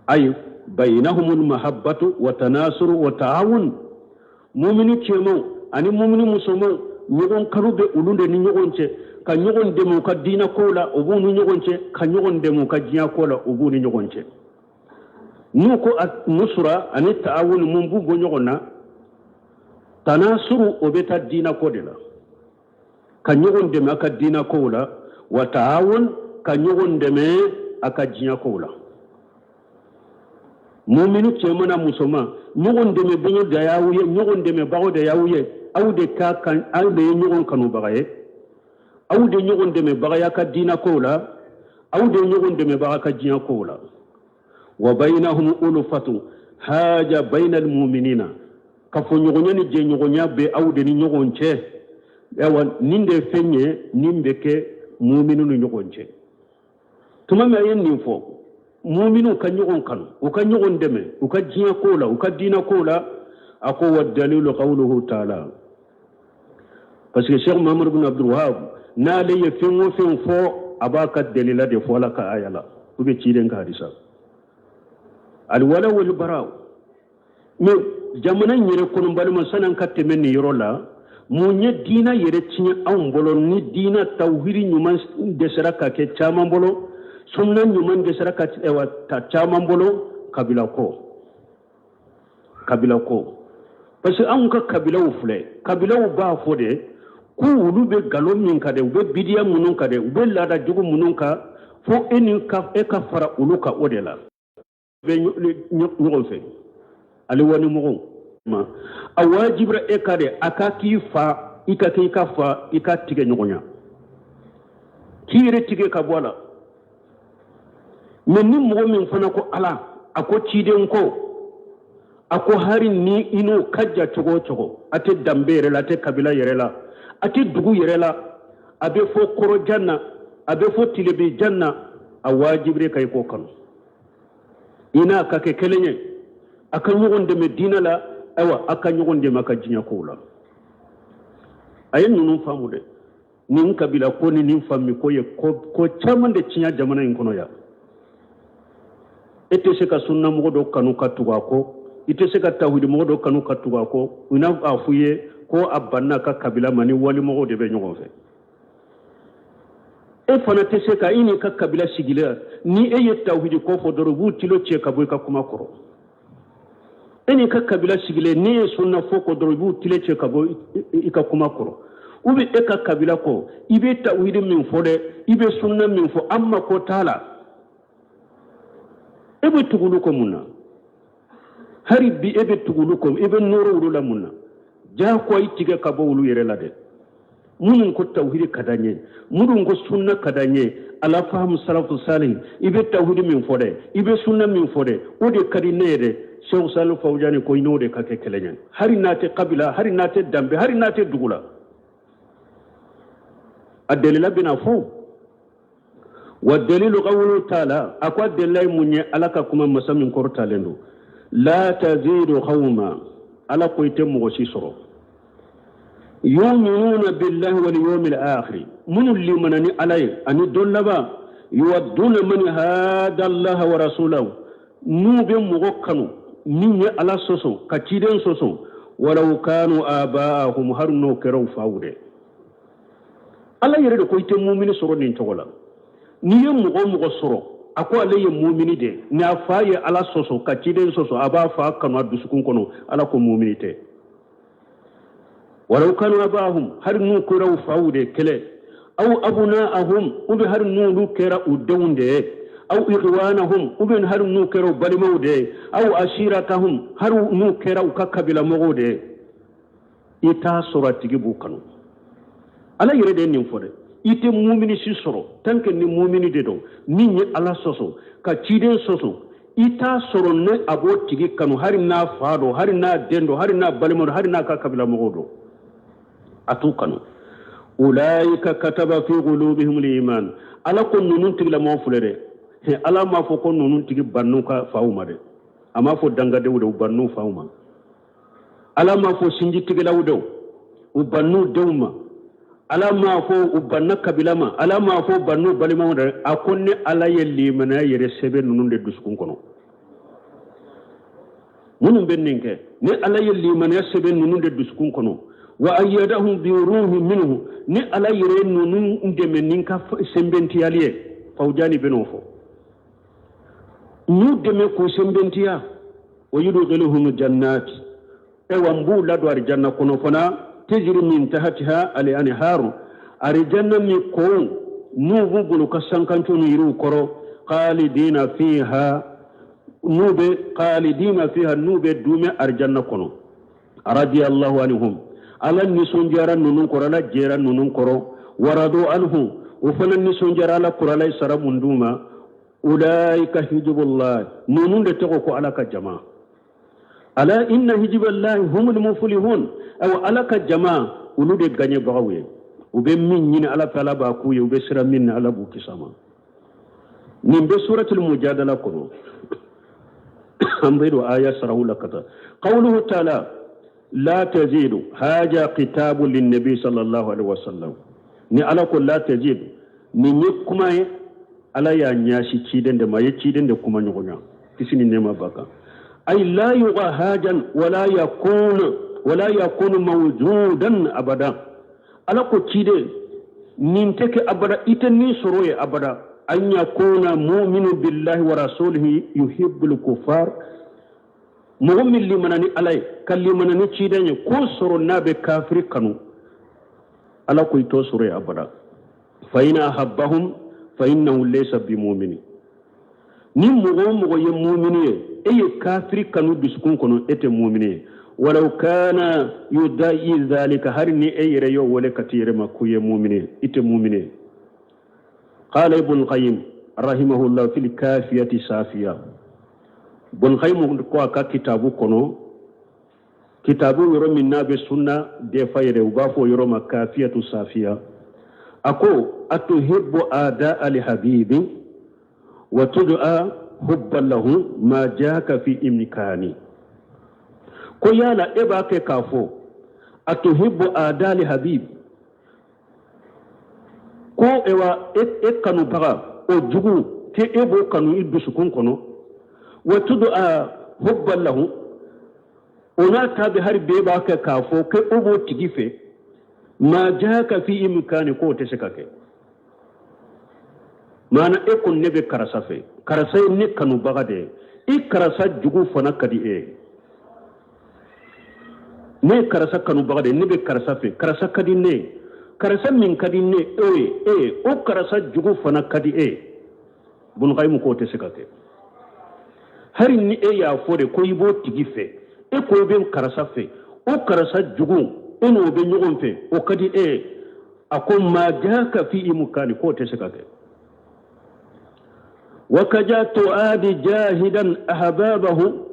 Ayi bainahumul mahabbatu wa tanasuru wa ta'awun, mumini cɛmanw ani mumini musomanw ɲɔgɔn kanu bɛ olu de ni ɲɔgɔn cɛ, ka ɲɔgɔn dɛmɛ u ka diinɛ kow la, o b'u ni ɲɔgɔn cɛ, ka ɲɔgɔn dɛmɛ u ka diɲɛ ko la, o b'u ni ɲɔgɔn cɛ. N'u ko nusura ani ta'awun, mun b'u bɔ ɲɔgɔn na? Tanasuru, o bɛ taa diinɛ ko de la, ka ɲɔgɔn dɛmɛ a ka diinɛ kow la, wa ta'awun, ka ɲɔgɔn dɛmɛ a ka diɲɛ kow la. Mumini cɛman n'a musoman, ɲɔgɔn dɛmɛbagaw de y'aw ye, ɲɔgɔn dɛmɛbagaw de y'aw ye, aw de ka kan, aw de ye ɲɔgɔn kanubaga ye, aw de ɲɔgɔn dɛmɛbaga y'a ka diinɛ kow la, aw de ɲɔgɔn dɛmɛbaga ka diɲɛ kow la. Wa bainahum ulfatu haja bainal muminina, kafoɲɔgɔnya ni jɛɲɔgɔnya bɛ aw de ni ɲɔgɔn cɛ. Ayiwa, nin de ye fɛn ye nin bɛ kɛ muminu ni ɲɔgɔn cɛ. Tuma min a ye nin fɔ, muminu ka ɲɔgɔn kanu, u ka ɲɔgɔn dɛmɛ u ka diɲɛ kow la, u ka diinɛ kow la, a ko wa dalilu qawluhu taala, parce que Cheikh Muhammad ibn Abdul Wahab n'ale ye fɛn o fɛn fɔ, a b'a ka delila de fɔ Ala ka aya la ou bien ciden ka hadisa. Alwala wal bara, mais jamana in yɛrɛ kɔnɔ, balima, san'an ka tɛmɛ nin yɔrɔ la, mun ye diinɛ yɛrɛ tiɲɛ anw bolo? Ni diinɛ tawhidi ɲuman dɛsɛra ka kɛ caman bolo, sunna ɲuman dɛsɛra ka ta caman bolo, kabila ko, kabila ko. Parce que anw ka kabilaw filɛ, kabilaw b'a fɔ de ko olu bɛ nkalon min kan dɛ, u bɛ bidiya minnu kan dɛ, u bɛ laada jugu minnu kan, fo e ni ka e ka fara olu kan o de la. Bɛ ɲɔgɔn fɛ, ale wani mɔgɔw. ma a wajibira e kan de a ka k'i fa i ka kɛ i ka fa i ka tigɛ ɲɔgɔn ya k'i yɛrɛ tigɛ ka bɔ a la mɛ ni mɔgɔ min fana ko ala a ko ciden ko a ko hari ni i n'o ka jan cogo o cogo a tɛ danbe yɛrɛ la a tɛ kabila yɛrɛ la a tɛ dugu yɛrɛ la a bɛ fo kɔrɔjan na a bɛ fo tilebijan na a wajibira i kan i k'o kanu i n'a ka kɛ kelen ye a ka ɲɔgɔn dɛmɛ diinɛ la ayiwa a ka ɲɔgɔn dɛmɛ a ka diɲɛ kow la a ye ninnu faamu dɛ nin kabila ko ni nin fami ko ye ko caman de tiɲɛ jamana in kɔnɔ yan e tɛ se ka sunnamɔgɔ dɔ kanu ka tugu a kɔ i tɛ se ka tawhidimɔgɔ dɔ kanu ka tugu a kɔ u n'a a f'i ye ko a banna a ka kabila ma ni walimɔgɔw de bɛ ɲɔgɔn fɛ e fana tɛ se ka i n'i ka kabila sigilen ni e ye tawhidi ko fɔ dɔrɔn u b'u tulo cɛ ka bɔ i ka kuma kɔrɔ e n'i ka kabila sigilen n'i ye sunna fɔ ko dɔrɔn i b'u tile cɛ ka bɔ i ka kuma kɔrɔ u bɛ e ka kabila kɔ i bɛ tawhidi min fɔ dɛ i bɛ sunna min fɔ an mako t'a la e bɛ tugu olu kɔ mun na hali bi e bɛ tugu olu kɔ e bɛ nɔrɔ olu la mun na jagoya i tigɛ ka bɔ olu yɛrɛ la dɛ minnu ko tawhidi ka d'an ye minnu ko sunna ka d'an ye ala fahamu salafu salih i bɛ tawhidi min fɔ dɛ i bɛ sunna min fɔ dɛ o de ka di ne ye dɛ sehu salihu fawujani ko i n'o de ka kɛ kelen ye hari n'a tɛ kabila hari n'a tɛ danbe hari n'a tɛ dugu la a delila bɛna fɔ wa dalilu qawlu taala a ko a delila ye mun ye ala ka kuma masa min kɔrɔtalen don la tajidu qawma ala ko i tɛ mɔgɔ si sɔrɔ yuminuna billahi wal yawmil akhir minnu limana ni ala ye ani don laban yuwadduna man hada allaha wa rasulahu n'u bɛ mɔgɔ kanu min ye ala sɔsɔ ka ciden sɔsɔ walaw kanu abaahum hari n'o kɛra u faw dɛ ala yɛrɛ de ko i tɛ mumini sɔrɔ nin cogo la n'i ye mɔgɔ o mɔgɔ sɔrɔ a ko ale ye mumini de ni a fa ye ala sɔsɔ ka ciden sɔsɔ a b'a fa kanu a dusukun kɔnɔ ala ko mumini tɛ walaw kanu abahum hari n'u kɛra u faw de kɛlɛ aw abunahum ou bien hari n'olu kɛra u denw de ye aw ikhwanahum ou bien hari n'u kɛra u balimaw de ye aw ashiratahum hari n'u kɛra u ka kabilamɔgɔw de ye i t'a sɔrɔ a tigi b'u kanu ala yɛrɛ de ye nin fɔ dɛ i tɛ mumini si sɔrɔ tant que ni mumini de don min ye ala sɔsɔ ka ciden sɔsɔ i t'a sɔrɔ ne a b'o tigi kanu hali n'a fa don hali n'a den don hali n'a balima don hali n'a ka kabila mɔgɔw don a t'u kanu ulaika kataba fi qulubihim liman ala ko ninnu tigilamɔgɔ filɛ dɛ ala m'a fɔ ko ninnu tigi bann'u ka faw ma dɛ a m'a fɔ dangadenw de u bann'u faw ma ala m'a fɔ sinjitigɛlaw dɛ u bann'u denw ma ala m'a fɔ u banna kabila ma ala m'a fɔ u bann'u balimaw dɛ a ko ne ala ye limaniya yɛrɛ sɛbɛn ninnu de dusukun kɔnɔ minnu bɛ nin kɛ ne ala ye limaniya sɛbɛn ninnu de dusukun kɔnɔ wa ayyadahum bi ruhi minhu ne ala yɛrɛ ninnu dɛmɛ ni n ka sɛnbɛntiyali ye fawujani bɛn'o fɔ n'u dɛmɛ k'u sɛnbɛntiya wa yudkhiluhum jannat ayiwa n b'u ladon arijanna kɔnɔ fana tejiri min tahatiha al anharu arijanna min kow n'u b'u bolo ka sankanco ni yiriw kɔrɔ khalidina fiha n'u bɛ khalidina fiha n'u bɛ duumɛ arijanna kɔnɔ radiyallahu anhum ala nisɔndiyara ninnu kɔrɔ ala jɛra ninnu kɔrɔ waradu anhu o fana nisɔndiyara ala kɔrɔ ala ye sara mun d'u ma ulaika hizbullah ninnu de tɔgɔ ko ala ka jama ala inna hizballahi humul muflihun awa ala ka jama olu de gaɲɛbagaw ye u bɛ min ɲini ala fɛ ala b'a k'u ye u bɛ siran min na ala b'u kisi a ma nin bɛ suratul mujadala kɔnɔ an bɛ don aya sarahu la ka taa qawluhu taala la tajidu haja kitabu linnabi sallallahu alaihi wasallam ni ala ko la tajidu nin ye kuma ye ala y'a ɲɛsin ciden de ma a ye ciden de kuma ɲɔgɔnya kisi ni nɛɛma b'a kan ay la yuga hajan wala yakunu wala yakunu mawjudan abada ala ko ciden nin tɛ kɛ abada i tɛ nin sɔrɔ ye abada an yakuna muminu billahi wa rasulihi yuhibbul kufar mɔgɔ min limana ni ala ye ka limana ni ciden ye k'o sɔrɔ n'a bɛ kafiri kanu ala ko i t'o sɔrɔ ye abada fa in ahabbahum fa innahu laysa bimumini ni mɔgɔ o mɔgɔ ye mumini ye e ye kafiri kanu dusukun kɔnɔ e tɛ mumini ye Walaw kana yudayi zalika, hari ni e yɛrɛ y'o wele ka t'i yɛrɛ ma k'u ye mumini, i tɛ mumini ye. Qala Ibn Qayyim rahimahullah fil kafiyati safiya, Ibn Qayyim ko a ka kitabu kɔnɔ, kitabu yɔrɔ min n'a bɛ sunna defa yɛrɛ, u b'a fɔ yɔrɔ ma kafiyatu safiya, a ko atuhibbu ada al habibi wa tud'a hubba lahu ma jaka fi imkani. Ko yala e b'a kɛ k'a fɔ atuhibbu ada al habib, ko ewa e kanubaga o jugu ke e b'o kanu i dusukun kɔnɔ, wa tud'a hubba lahu, o n'a ta bɛ hari bɛɛ b'a kɛ k'a fɔ ko e b'o tigi fɛ, ma jaka fi imkani, k'o tɛ se ka kɛ. Maana e ko ne bɛ karisa fɛ, karisa ye ne kanubaga de ye, i karisa jugu fana ka di e ye. Ne ye karisa kanubaga de ye, ne bɛ karisa fɛ, karisa ka di ne ye, karisa min ka di ne e ye, e ye o karisa jugu fana ka di e ye. Ibn Qayyim k'o tɛ se ka kɛ. Hari ni e y'a fɔ de ko i b'o tigi fɛ, e ko i bɛ karisa fɛ, o karisa jugu e n'o bɛ ɲɔgɔn fɛ, o ka di e ye. A ko ma jaka fi imkani, k'o tɛ se ka kɛ. Wa kaja tuadi jahidan ahbabahu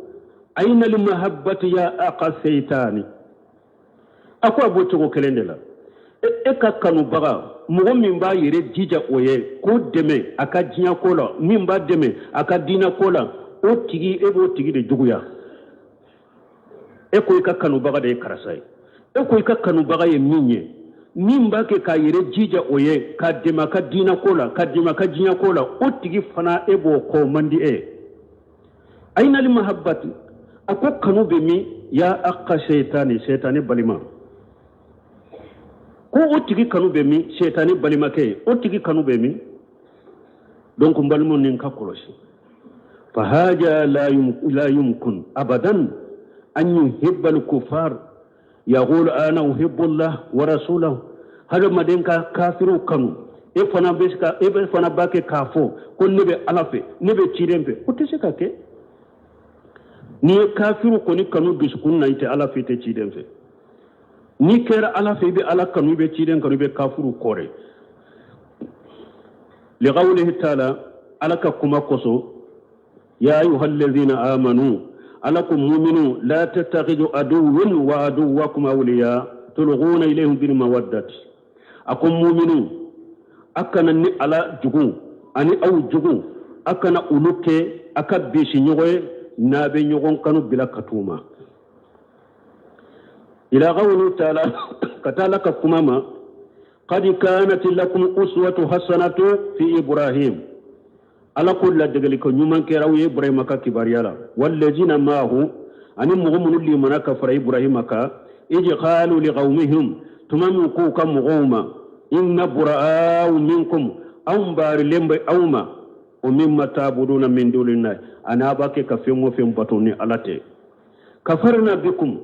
aina almahabbati ya aqa seytani. A ko a b'o cogo kelen de la, e ka kanubaga mɔgɔ min b'a yɛrɛ jija o ye k'o dɛmɛ a ka diɲɛ ko la, min b'a dɛmɛ a ka diinɛ ko la, o tigi e b'o tigi de juguya. E ko i ka kanubaga de ye karisa ye, e ko i ka kanubaga ye min ye, min b'a kɛ k'a yɛrɛ jija o ye k'a dɛmɛ a ka diinɛ ko la, k'a dɛmɛ a ka diɲɛ ko la, o tigi fana e b'o kɔ, o man di e ye. Aina almahabbati, a ko kanu bɛ min? Ya aqa seytani, seytani balima, ko o tigi kanu bɛ min? Seytani balimakɛ, o tigi kanu bɛ min? Donc n balimaw, nin ka kɔlɔsi. Fahaja la yumkin abadan an yuhibba al-kuffar yaqulu ana uhibbu Allah wa rasulahu. Hadamaden ka kafiriw kanu, e fana bɛ se ka, e bɛ fana b'a kɛ k'a fɔ ko ne bɛ Ala fɛ, ne bɛ ciden fɛ, o tɛ se ka kɛ. N'i ye kafiriw kɔni kanu dusukun na, i tɛ Ala fɛ, i tɛ ciden fɛ. N'i kɛra Ala fɛ, i bɛ Ala kanu, i bɛ ciden kanu, i bɛ kafiriw kɔrɛ. Liqawlihi taala, Ala ka kuma kosɔn, ya ayyuhallazina amanu, Ala ko muminu, la tattakhidhu aduwwan wa aduwwakum awliya tulghuna ilayhim bil mawaddati. A ko muminu, a kana ni Ala jugu ani aw jugu, a kana olu kɛ a ka bisi ɲɔgɔn ye n'a bɛ ɲɔgɔn kanu bila ka t'u ma. Ila qawli taala, ka taa Ala ka kuma ma, qad kanat lakum uswatu hasanatu fi Ibrahim. Ala ko ladegeliko ɲuman kɛra aw ye Ibrahima ka kibaruya la, wallazina maahu, ani mɔgɔ minnu limana ka fara Ibrahima kan, ij qalu liqawmihim, tuma min k'u ka mɔgɔw ma, inna bura'au minkum, anw baarilen bɛ aw ma, o mimma ta'buduna min dunillahi, ani a b'a kɛ ka fɛn o fɛn bato ni Ala tɛ, kafarna bikum,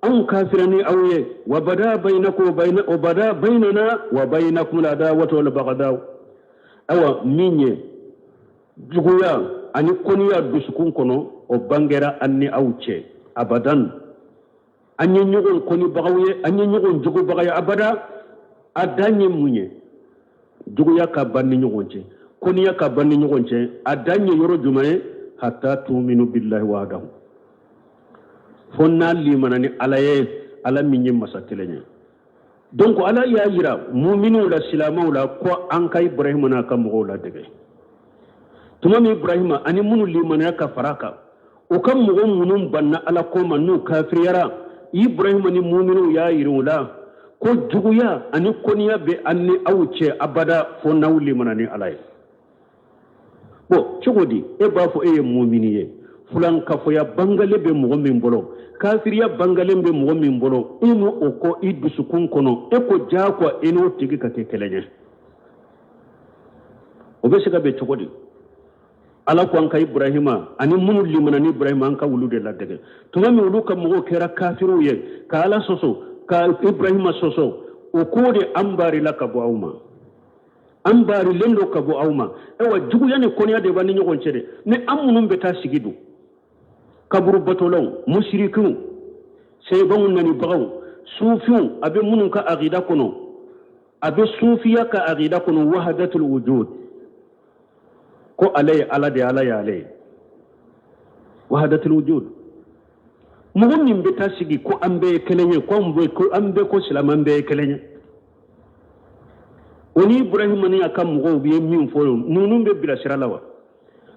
anw kafira ni aw ye, wa bada bainakum wa bada bainana wa bainakum al-adawatu wal baghdau. Awa min ye juguya ani kɔniya dusukun kɔnɔ, o bangera an ni aw cɛ abadan. An ye ɲɔgɔn kɔnibagaw ye, an ye ɲɔgɔn jugubaga ye abada. A dan ye mun ye? Juguya ka ban ni ɲɔgɔn cɛ, kɔniya ka ban ni ɲɔgɔn cɛ, a dan ye yɔrɔ jumɛn ye? Hatta tuminu billahi wahdahu, fo n'a limana ni Ala ye, Ala min ye masa kelen ye. Donc Ala y'a yira muminuw la, silamɛw la, ko an ka Ibrahima n'a ka mɔgɔw ladege. Tuma min Ibrahima ani minnu limanaya ka fara kan, o ka mɔgɔ minnu banna Ala ko ma, n'u kafiriyara, Ibrahima ni muminuw y'a yira u la ko juguya ani kɔniya bɛ an ni aw cɛ abada, fo n'aw limana ni Ala ye. Bon, cogo di e b'a fɔ e ye mumini ye, fulankafoya bangalen bɛ mɔgɔ min bolo, kafiriya bangalen bɛ mɔgɔ min bolo, e n'o o kɔ i dusukun kɔnɔ, e ko diyagoya e n'o tigi ka kɛ kelen ye? O bɛ se ka bɛn cogo di? Ala ko an ka Ibrahima ani minnu limana ni Ibrahima, an ka olu de ladege. Tuma min olu ka mɔgɔw kɛra kafiriw ye ka Ala sɔsɔ, ka Ibrahima sɔsɔ, o ko de an barila ka bɔ aw ma, an baarilen don ka bɔ aw ma. Ayiwa, juguya ni kɔniya de b'an ni ɲɔgɔn cɛ dɛ. Ni an minnu bɛ taa sigi don kaburu batolaw, musirikiw, Sebanw nanibagaw, sufiw, a bɛ minnu ka akida kɔnɔ, a bɛ sufiya ka akida kɔnɔ, wahadatul wujud, ko ale ye Ala de ye, Ala ye ale ye, wahadatul wujud. Mɔgɔ min bɛ taa sigi ko an bɛɛ ye kelen ye, ko an bɛɛ ko an bɛɛ ko silamɛ, an bɛɛ ye kelen ye, o ni Ibrahima ni a ka mɔgɔw ye min fɔ, ninnu bɛ bila sira la wa?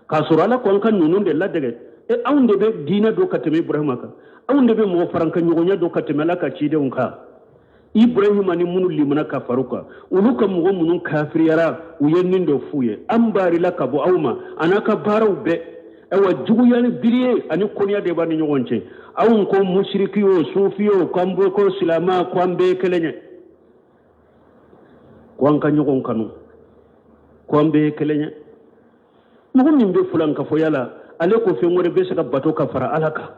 K'a sɔrɔ Ala ko an ka ninnu de ladege. E, anw de bɛ diinɛ dɔn ka tɛmɛ Ibrahima kan, anw de bɛ mɔgɔ farankanɲɔgɔnya dɔn ka tɛmɛ Ala ka cidenw kan. Ibrahima ni minnu limana ka far'u kan, olu ka mɔgɔ minnu kafiriyara, u ye nin dɔ f'u ye: an barila ka bɔ aw ma a n'a ka baaraw bɛɛ. Ayiwa, juguya ni biriye ani kɔniya de b'a ni ɲɔgɔn cɛ. Anw ko musiriki o, sufi o, k'an bɔ ko silama, ko an bɛɛ ye kelen ye, ko an ka ɲɔgɔn kanu, ko an bɛɛ ye kelen ye. Mɔgɔ min bɛ fulankafoya la, ale ko fɛn wɛrɛ bɛ se ka bato ka fara Ala kan.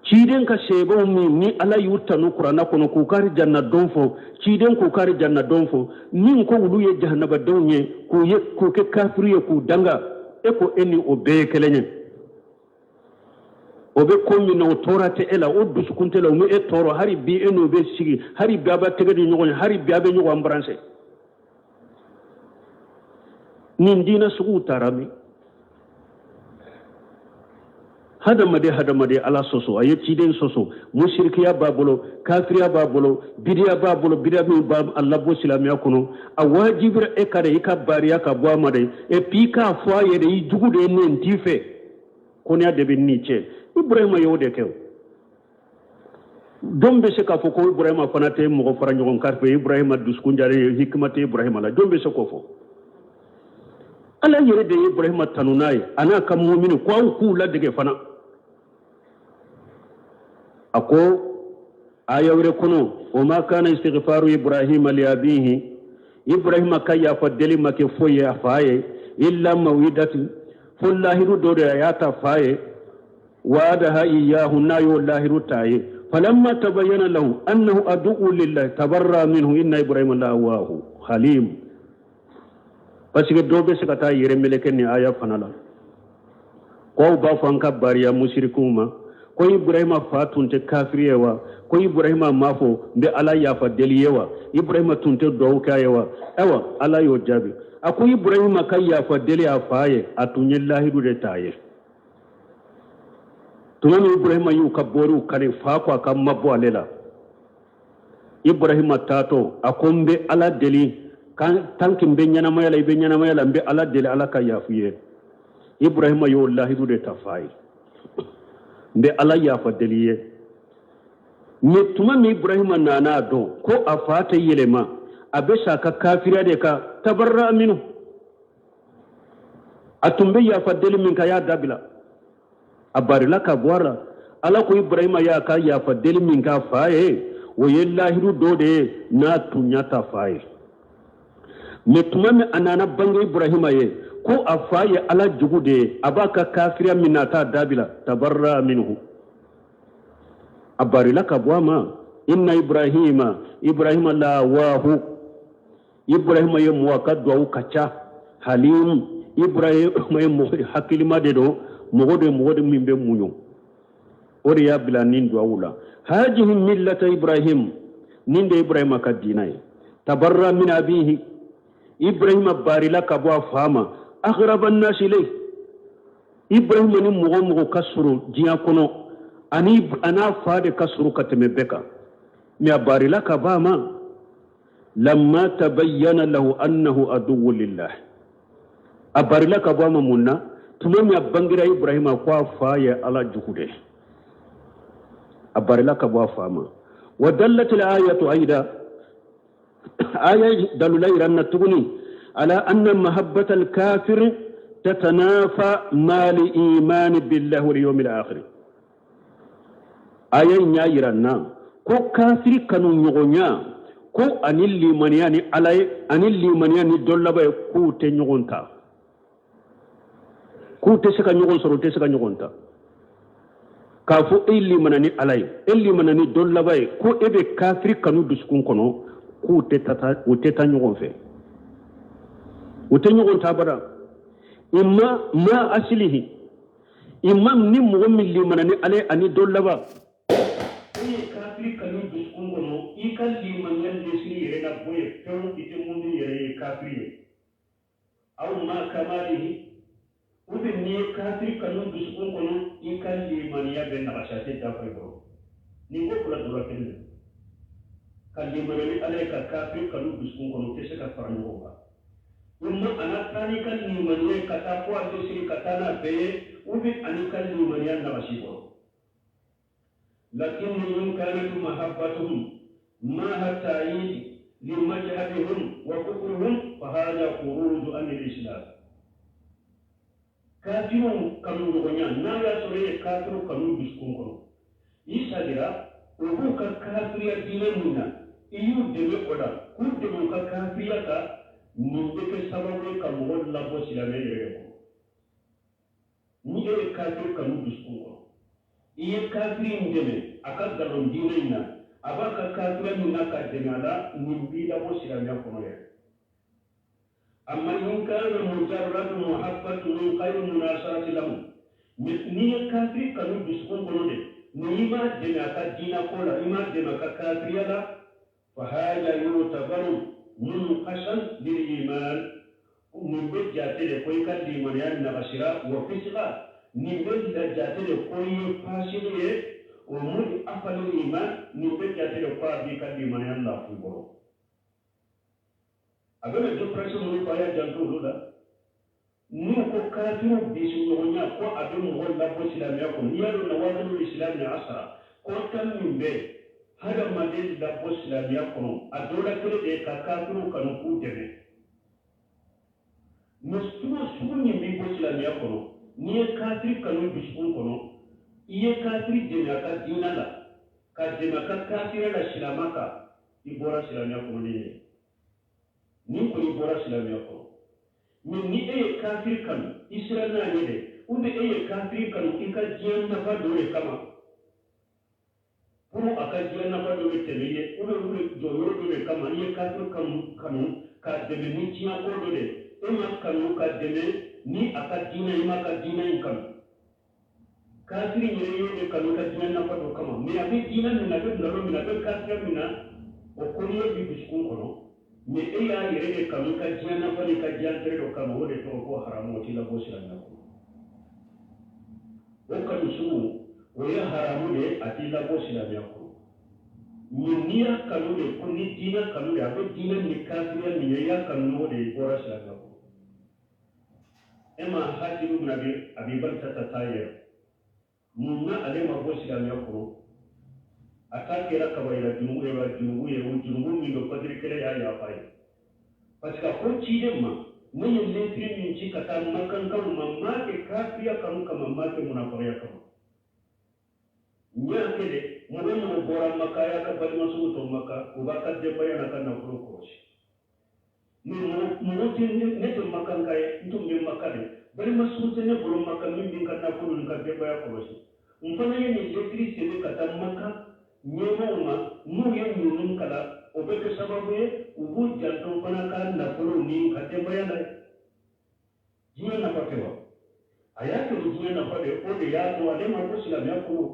Ciden ka seebaw min ni Ala y'u tanu Kuranna kɔnɔ k'u ka arijanna don fɔ, ciden k'u ka arijanna don fɔ, min ko olu ye jahanabadenw ye, k'u ye k'u kɛ kafiri ye, k'u danga, e ko e ni o bɛɛ ye kelen ye. O bɛ ko min na, o tɔɔrɔ tɛ e la, o dusukun tɛ la, o ma e tɔɔrɔ. Hali bi e n'o bɛ sigi, hali bi a b'a tɛgɛ di ɲɔgɔn ye, hali bi a bɛ ɲɔgɔn embrasser. Nin diinɛ suguw taara min? Hadamaden, hadamaden Ala sɔsɔ, a ye ciden sɔsɔ, musirikiya b'a bolo, kafiriya b'a bolo, bidiya b'a bolo, bidiya min b'a a labɔ silamɛya kɔnɔ. A wajibira e ka de i ka bariya ka bɔ a ma de, et puis i k'a fɔ a ye de, i jugu de ye ne, n t'i fɛ, kɔniya de bɛ n'i cɛ. Ibrahima y'o de kɛ. O jɔn bɛ se k'a fɔ ko Ibrahima fana tɛ mɔgɔ fara ɲɔgɔn kan fɛ? Ibrahima dusukun jalen ye, hikima tɛ Ibrahima la? Jɔn bɛ se k'o fɔ? Ala yɛrɛ de ye Ibrahima tanu n'a ye, a n'a ka mumini, ko aw k'u ladege fana. A ko aya wɛrɛ kɔnɔ: wa ma kana istighfaru Ibrahima li abihi, Ibrahima ka yafa deli ma kɛ foyi ye a fa ye, illa mawidati, fo lahiru dɔ de a y'a ta fa ye, wa'adaha iyahu, n'a y'o lahiru ta ye, falamma tabayyana lahu annahu adu'u lillahi tabarra minhu inna Ibrahima la awahu halim. Parce que dɔw bɛ se ka taa yɛrɛ meleke nin aya fana la, ko aw b'a fɔ an ka bariya musirikiw ma ko Ibrahima fa tun tɛ kafiri ye wa? Ko Ibrahima m'a fɔ n bɛ Ala yafa deli ye wa? Ibrahima tun tɛ duwawu kɛ a ye wa? Ayiwa, Ala y'o jaabi. A ko Ibrahima ka yafa deli a fa ye, a tun ye lahidu de ta ye. Tuma min Ibrahima y'u ka boriw kari, fa ko a ka mabɔ ale la. Ibrahima taatɔ, a ko n bɛ Ala deli, tant que n bɛ ɲɛnamaya la, i bɛ ɲɛnamaya la, n bɛ Ala deli Ala ka yafu ye. Ibrahima y'o lahidu de ta fa ye, n bɛ Ala yafa deli ye. Mais tuma min Ibrahima nana a dɔn ko a fa tɛ yɛlɛma, a bɛ sa a ka kafiriya de kan, tabarra minhu, a tun bɛ yafa deli min kan, a y'a dabila, a barila ka bɔ a la. Ala ko Ibrahima y'a ka yafa deli min k'a fa ye, o ye lahidu dɔ de ye n'a tun y'a ta fa ye. Mais tuma min a nana bange Ibrahima ye ko a fa ye Ala jugu de ye, a b'a ka kafiriya min na, a t'a dabila, tabarra minhu, a barila ka bɔ a ma. Inna Ibrahima, Ibrahima la awahu, Ibrahima ye mɔgɔ ka duwawu ka ca, halim, Ibrahima ye mɔgɔ hakilima de don, mɔgɔ de min bɛ muɲu. O de y'a bila nin duwawu la: hajihi millata Ibrahim, nin de Ibrahima ka diina ye. Tabarra min abihi, Ibrahima barila ka bɔ a fa ma, aghraba nasi ilayhi, Ibrahima ni mɔgɔ mɔgɔ ka surun diɲɛ kɔnɔ, ani a n'a fa de ka surun ka tɛmɛ bɛɛ kan, mais a barila ka bɔ a ma. Lamma tabayyana lahu annahu aduwwu lillah, a barila ka bɔ a ma mun na? Tuma min a bangira Ibrahima ko a fa ye Ala jugu de, a barila ka bɔ a fa ma. Wa dallat al ayatu aida, aya dalula yira na tuguni, ala anna mahabbata al kafir tatanafa ma al iman billahi wal yawm al akhir. Aya in y'a yira na ko kafiri kanu ɲɔgɔnya ko ani limaniya ni Ala ye, ani limaniya ni don laban ye, k'u tɛ ɲɔgɔn ta, k'u tɛ se ka ɲɔgɔn sɔrɔ, u tɛ se ka ɲɔgɔn ta. K'a fɔ e limana ni Ala ye, e limana ni don laban ye, ko e bɛ kafiri kanu dusukun kɔnɔ, k'u tɛ taa, u tɛ taa ɲɔgɔn fɛ, u tɛ ɲɔgɔn ta abada. Imma ma asilihi. Imam, ni mɔgɔ min limana ni ale ani don laban, e ye kafiri kanu dusukun kɔnɔ, i ka limaniya lesiri yɛrɛ na bɔ yen pewu, i tɛ mumin yɛrɛ ye, kafiri ye. Aw ma kamalihi, ou bien n'i ye kafiri kanu dusukun kɔnɔ, i ka limaniya bɛ nagasi, a tɛ dafa i bolo. Nin ko fila dɔ la kelen de ka limaniya ni Ala ye ka kafiri kanu dusukun kɔnɔ, o tɛ se ka fara ɲɔgɔn kan. Imma a na taa n'i ka limaniya ye ka taa fo a lesiri ka taa n'a bɛɛ ye, ou bien ani ka limaniya nagasi bolo. Lakin in kanat mahabbatuhum maha ta'yid limajhabihim wa kufrihim, fa hada khuruju an al-islam. Kafiriw kanu ɲɔgɔnya, n'a y'a sɔrɔ e ye kafiriw kanu dusukun kɔnɔ, i sadira u b'u ka kafiriya diinɛ min na, i y'u dɛmɛ o la, k'u dɛmɛ u ka kafiriya kan, nin bɛ kɛ sababu ye ka mɔgɔ labɔ silamɛ yɛrɛ de kɔnɔ. Ni e ye kafiri kanu dusukun kɔnɔ, i ye kafiri in dɛmɛ a ka nkalon diinɛ in na, a b'a ka kafiriya min na ka dɛmɛ a la, nin b'i labɔ silamɛya kɔnɔ yɛrɛ. Amma in kana mujarradu muhabbatu min ghayri munasarati lahum, n'i ye kafiri kanu dusukun kɔnɔ de, ni i m'a dɛmɛ a ka diinɛ ko la, i m'a dɛmɛ a ka kafiriya la, fa hada yutabaru munqashan lil iman, nin bɛ jate de ko i ka limaniya nagasira, wa fisika, nin bɛ jate de ko i ye fasiki ye, wa mud'afa lil iman, nin bɛ jate de ko a b'i ka limaniya lafu i bolo. A bɛna différence minnu fɔ, a y'a janto olu la. N'u ko kafiriw bisiɲɔgɔnya ko a bɛ mɔgɔ labɔ silamɛya kɔnɔ, i y'a dɔn nawakidul islam ni asara ko tan min bɛ hadamaden labɔ silamɛya kɔnɔ, a dɔ la kelen de ye ka kafiriw kanu k'u dɛmɛ. Mɛ sugu sugu min b'i bɔ silamɛya kɔnɔ, n'i ye kafiri kanu dusukun kɔnɔ, i ye kafiri dɛmɛ a ka diinɛ la, ka dɛmɛ a ka kafiriya la silamɛ kan, i bɔra silamɛya kɔnɔ ni ye. Nin kɔni bɔra silamɛya kɔnɔ. Mɛ ni e ye kafiri kanu, i sera n'a ɲɛ dɛ, ou bien e ye kafiri kanu i ka diɲɛ nafa dɔ de kama, pour a ka diɲɛ nafa dɔ bɛ tɛmɛ i ye, ou bien wuli jɔyɔrɔ dɔ de kama, i ye kafiri kanu k'a dɛmɛ ni diɲɛ ko dɔ de, e ma kanu ka dɛmɛ ni a ka diinɛ, i ma ka diinɛ in kanu. Kafiri yɛrɛ y'o de kanu ka diɲɛ nafa dɔ kama, mɛ a bɛ diinɛ min na, a bɛ nkalon min na, a bɛ kafiriya min na, o kɔniya b'i dusukun kɔnɔ, mɛ e y'a yɛrɛ de kanu ka diɲɛ nafa ni ka diɲɛ intérêt dɔ kama, o de tɔgɔ ko haramu, o t'i labɔ silamɛya kɔnɔ. O kanu sugu, o ye haramu de ye, a t'i labɔ silamɛya kɔnɔ. Mɛ n'i y'a kanu de ko ni diinɛ kanu de, a bɛ diinɛ ni kafiriya min ye, i y'a kanu n'o de ye, i bɔra silamɛya kɔnɔ. E ma Hatibu bin Abi Baltata ta yɛrɛ, mun na ale ma bɔ silamɛya kɔnɔ? A ta kɛra kabayira junubu ye wa, junubu ye, o junubu min don Badiri kɛlɛ y'a yafa ye, parce que a ko ciden ma, ne ye lɛtiri min ci ka taa Makankaw ma, n m'a kɛ kafiriya kanu kama, n m'a kɛ munafagaya kama, n y'a kɛ de mɔgɔ o mɔgɔ bɔra Maka, a y'a ka balimasow to Maka, u b'a ka denbaya n'a ka nafolo kɔlɔsi. Mɛ mɔgɔ tɛ ne tɛ Makanka ye, n tun bɛ Maka de, balimaso tɛ ne bolo Maka min bɛ n ka nafolo ni n ka denbaya kɔlɔsi. N fana ye nin lɛtiri sɛbɛn ka taa Maka ɲɛmaaw ma, n'u ye ninnu kalan, o bɛ kɛ sababu ye u b'u janto n fana ka nafolo ni n ka denbaya la. Diɲɛ nafa tɛ wa? A y'a kɛ ni diɲɛ nafa de ye, o de y'a to ale ma bɔ silamɛya kɔnɔ.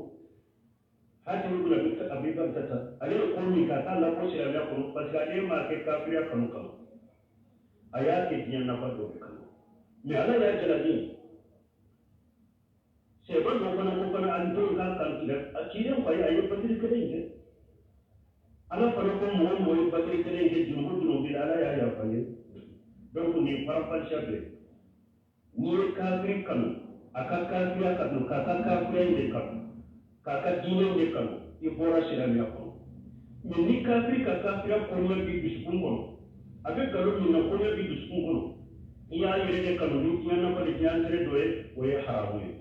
Hatibu bin Abi Baltata, ale ye ko min kɛ, a t'a labɔ silamɛya kɔnɔ, parce que ale m'a kɛ kafiriya kanu kama, a y'a kɛ diɲɛ nafa dɔ de kama. Mɛ Ala y'a jalaki. Sɛba dɔ fana ko fana an denw k'a kan tigɛ, a ciden fa ye, a ye Badiri kɛlɛ in kɛ. Ala fana ko mɔgɔ mɔgɔ ye Badiri kɛlɛ in kɛ, junubu junubu b'i la, Ala y'a yafa ye. Donc nin faranfasiya bɛ, n'i ye kafiri kanu, a ka kafiriya kanu, k'a ka kafiriya in de kanu, k'a ka diinɛ in de kanu, i bɔra silamɛya kɔnɔ. Mɛ ni kafiri ka kafiriya kɔniya b'i dusukun kɔnɔ, a bɛ nkalon min na, kɔniya b'i dusukun kɔnɔ, i y'a yɛrɛ de kanu ni diɲɛ nafa ni diɲɛ intérêt dɔ ye, o ye haramu ye,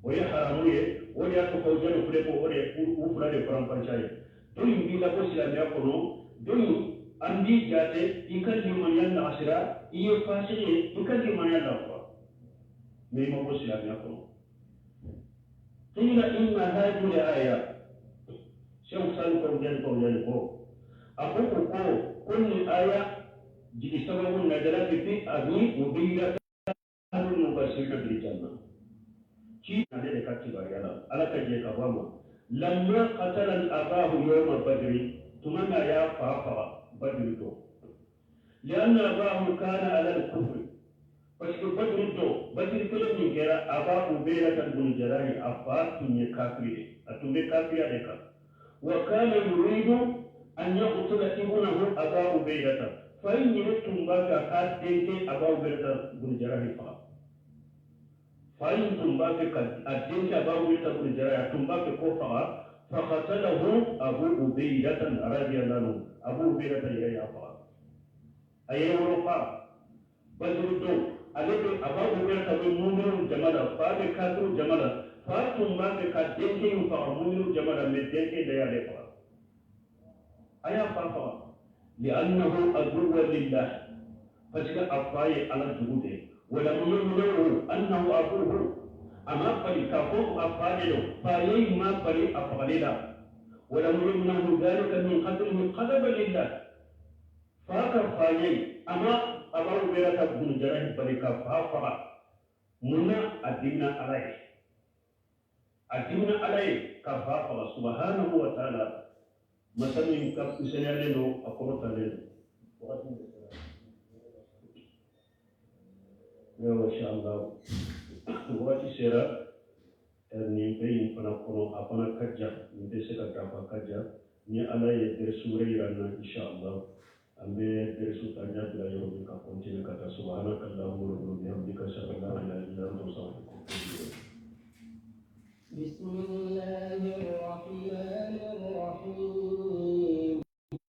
o ye haramu ye. O de y'a to Fawuzani filɛ ko o de u fila de faranfasiya ye. Dɔ in b'i labɔ silamɛya kɔnɔ, dɔ in an b'i jate i ka limaniya nagasira, i ye fasigi ye, i ka limaniya lafura, mɛ i ma bɔ silamɛya kɔnɔ. Qila inna hadhihi al-aya, Sheikh Salih Fawzan ko a ko nin aya jigi sababu nazala fi Abi Ubayda ahadul mubashirina bil janna. Ci ale de ka kibaruya la, Ala ka jɛ ka bɔ a ma. Lamma qatala abahu yawma Badri, tuma min a y'a fa faga Badri don, lianna abahu kana ala al-kufri, parce que Badri don, Badri kɛlɛ min kɛra, Aba Ubaydata bun Jarahi a fa tun ye kafiri de, a tun bɛ kafiriya de kan. Wa kana yuridu an yaqtula ibnahu Aba Ubaydata, fa in yɛrɛ tun b'a fɛ a k'a denkɛ Aba Ubaydata bun Jarahi faga. Fa in tun b'a fɛ ka a denkɛ Aba Ubaydata bun Jarahi, a tun b'a fɛ k'o faga. Faqatalahu Abu Ubaydata radiyallahu anhu, Abu Ubaydata yɛrɛ y'a faga, a yɛrɛ wolofa. Badiri don, ale bɛ, Aba Ubaydata bɛ muminuw jama la, fa bɛ kafiriw jama la. Fa tun b'a fɛ ka denkɛ in faga muminuw jama la, mais denkɛ de y'ale faga, a y'a fa faga. Li'annahu aduwwan lillah, parce que a fa ye Ala jugu de ye. Walam yamna'u annahu abuhu, a ma bali k'a fɔ a fa de don, fa ye ma bali a fagali la. Walam yamna'u dhalika min qatlihi ghadaban lillah, fa ka fa ye, a ma Aba Ubaydata bun Jarahi bali ka fa faga. Mun na? A dimina Ala ye, a dimina Ala ye ka fa faga, subhanahu wa ta'ala, masa min ka seniyalen don, a kɔrɔtalen don. Wagati min sera yɔrɔ, inshallah, wagati sera. Nin bɛ in fana kɔnɔ, a fana ka jan, nin tɛ se ka dafa, ka jan. Ni Ala ye dɛrɛsu wɛrɛ yira n na, inshallah, an bɛ dɛrɛsu ta, n y'a bila yɔrɔ min, ka continuer ka taa. Subhanaka allahumma wa bihamdika, ashhadu an la ilaha illa anta, astaghfiruka wa atubu ilayk. بسم الله.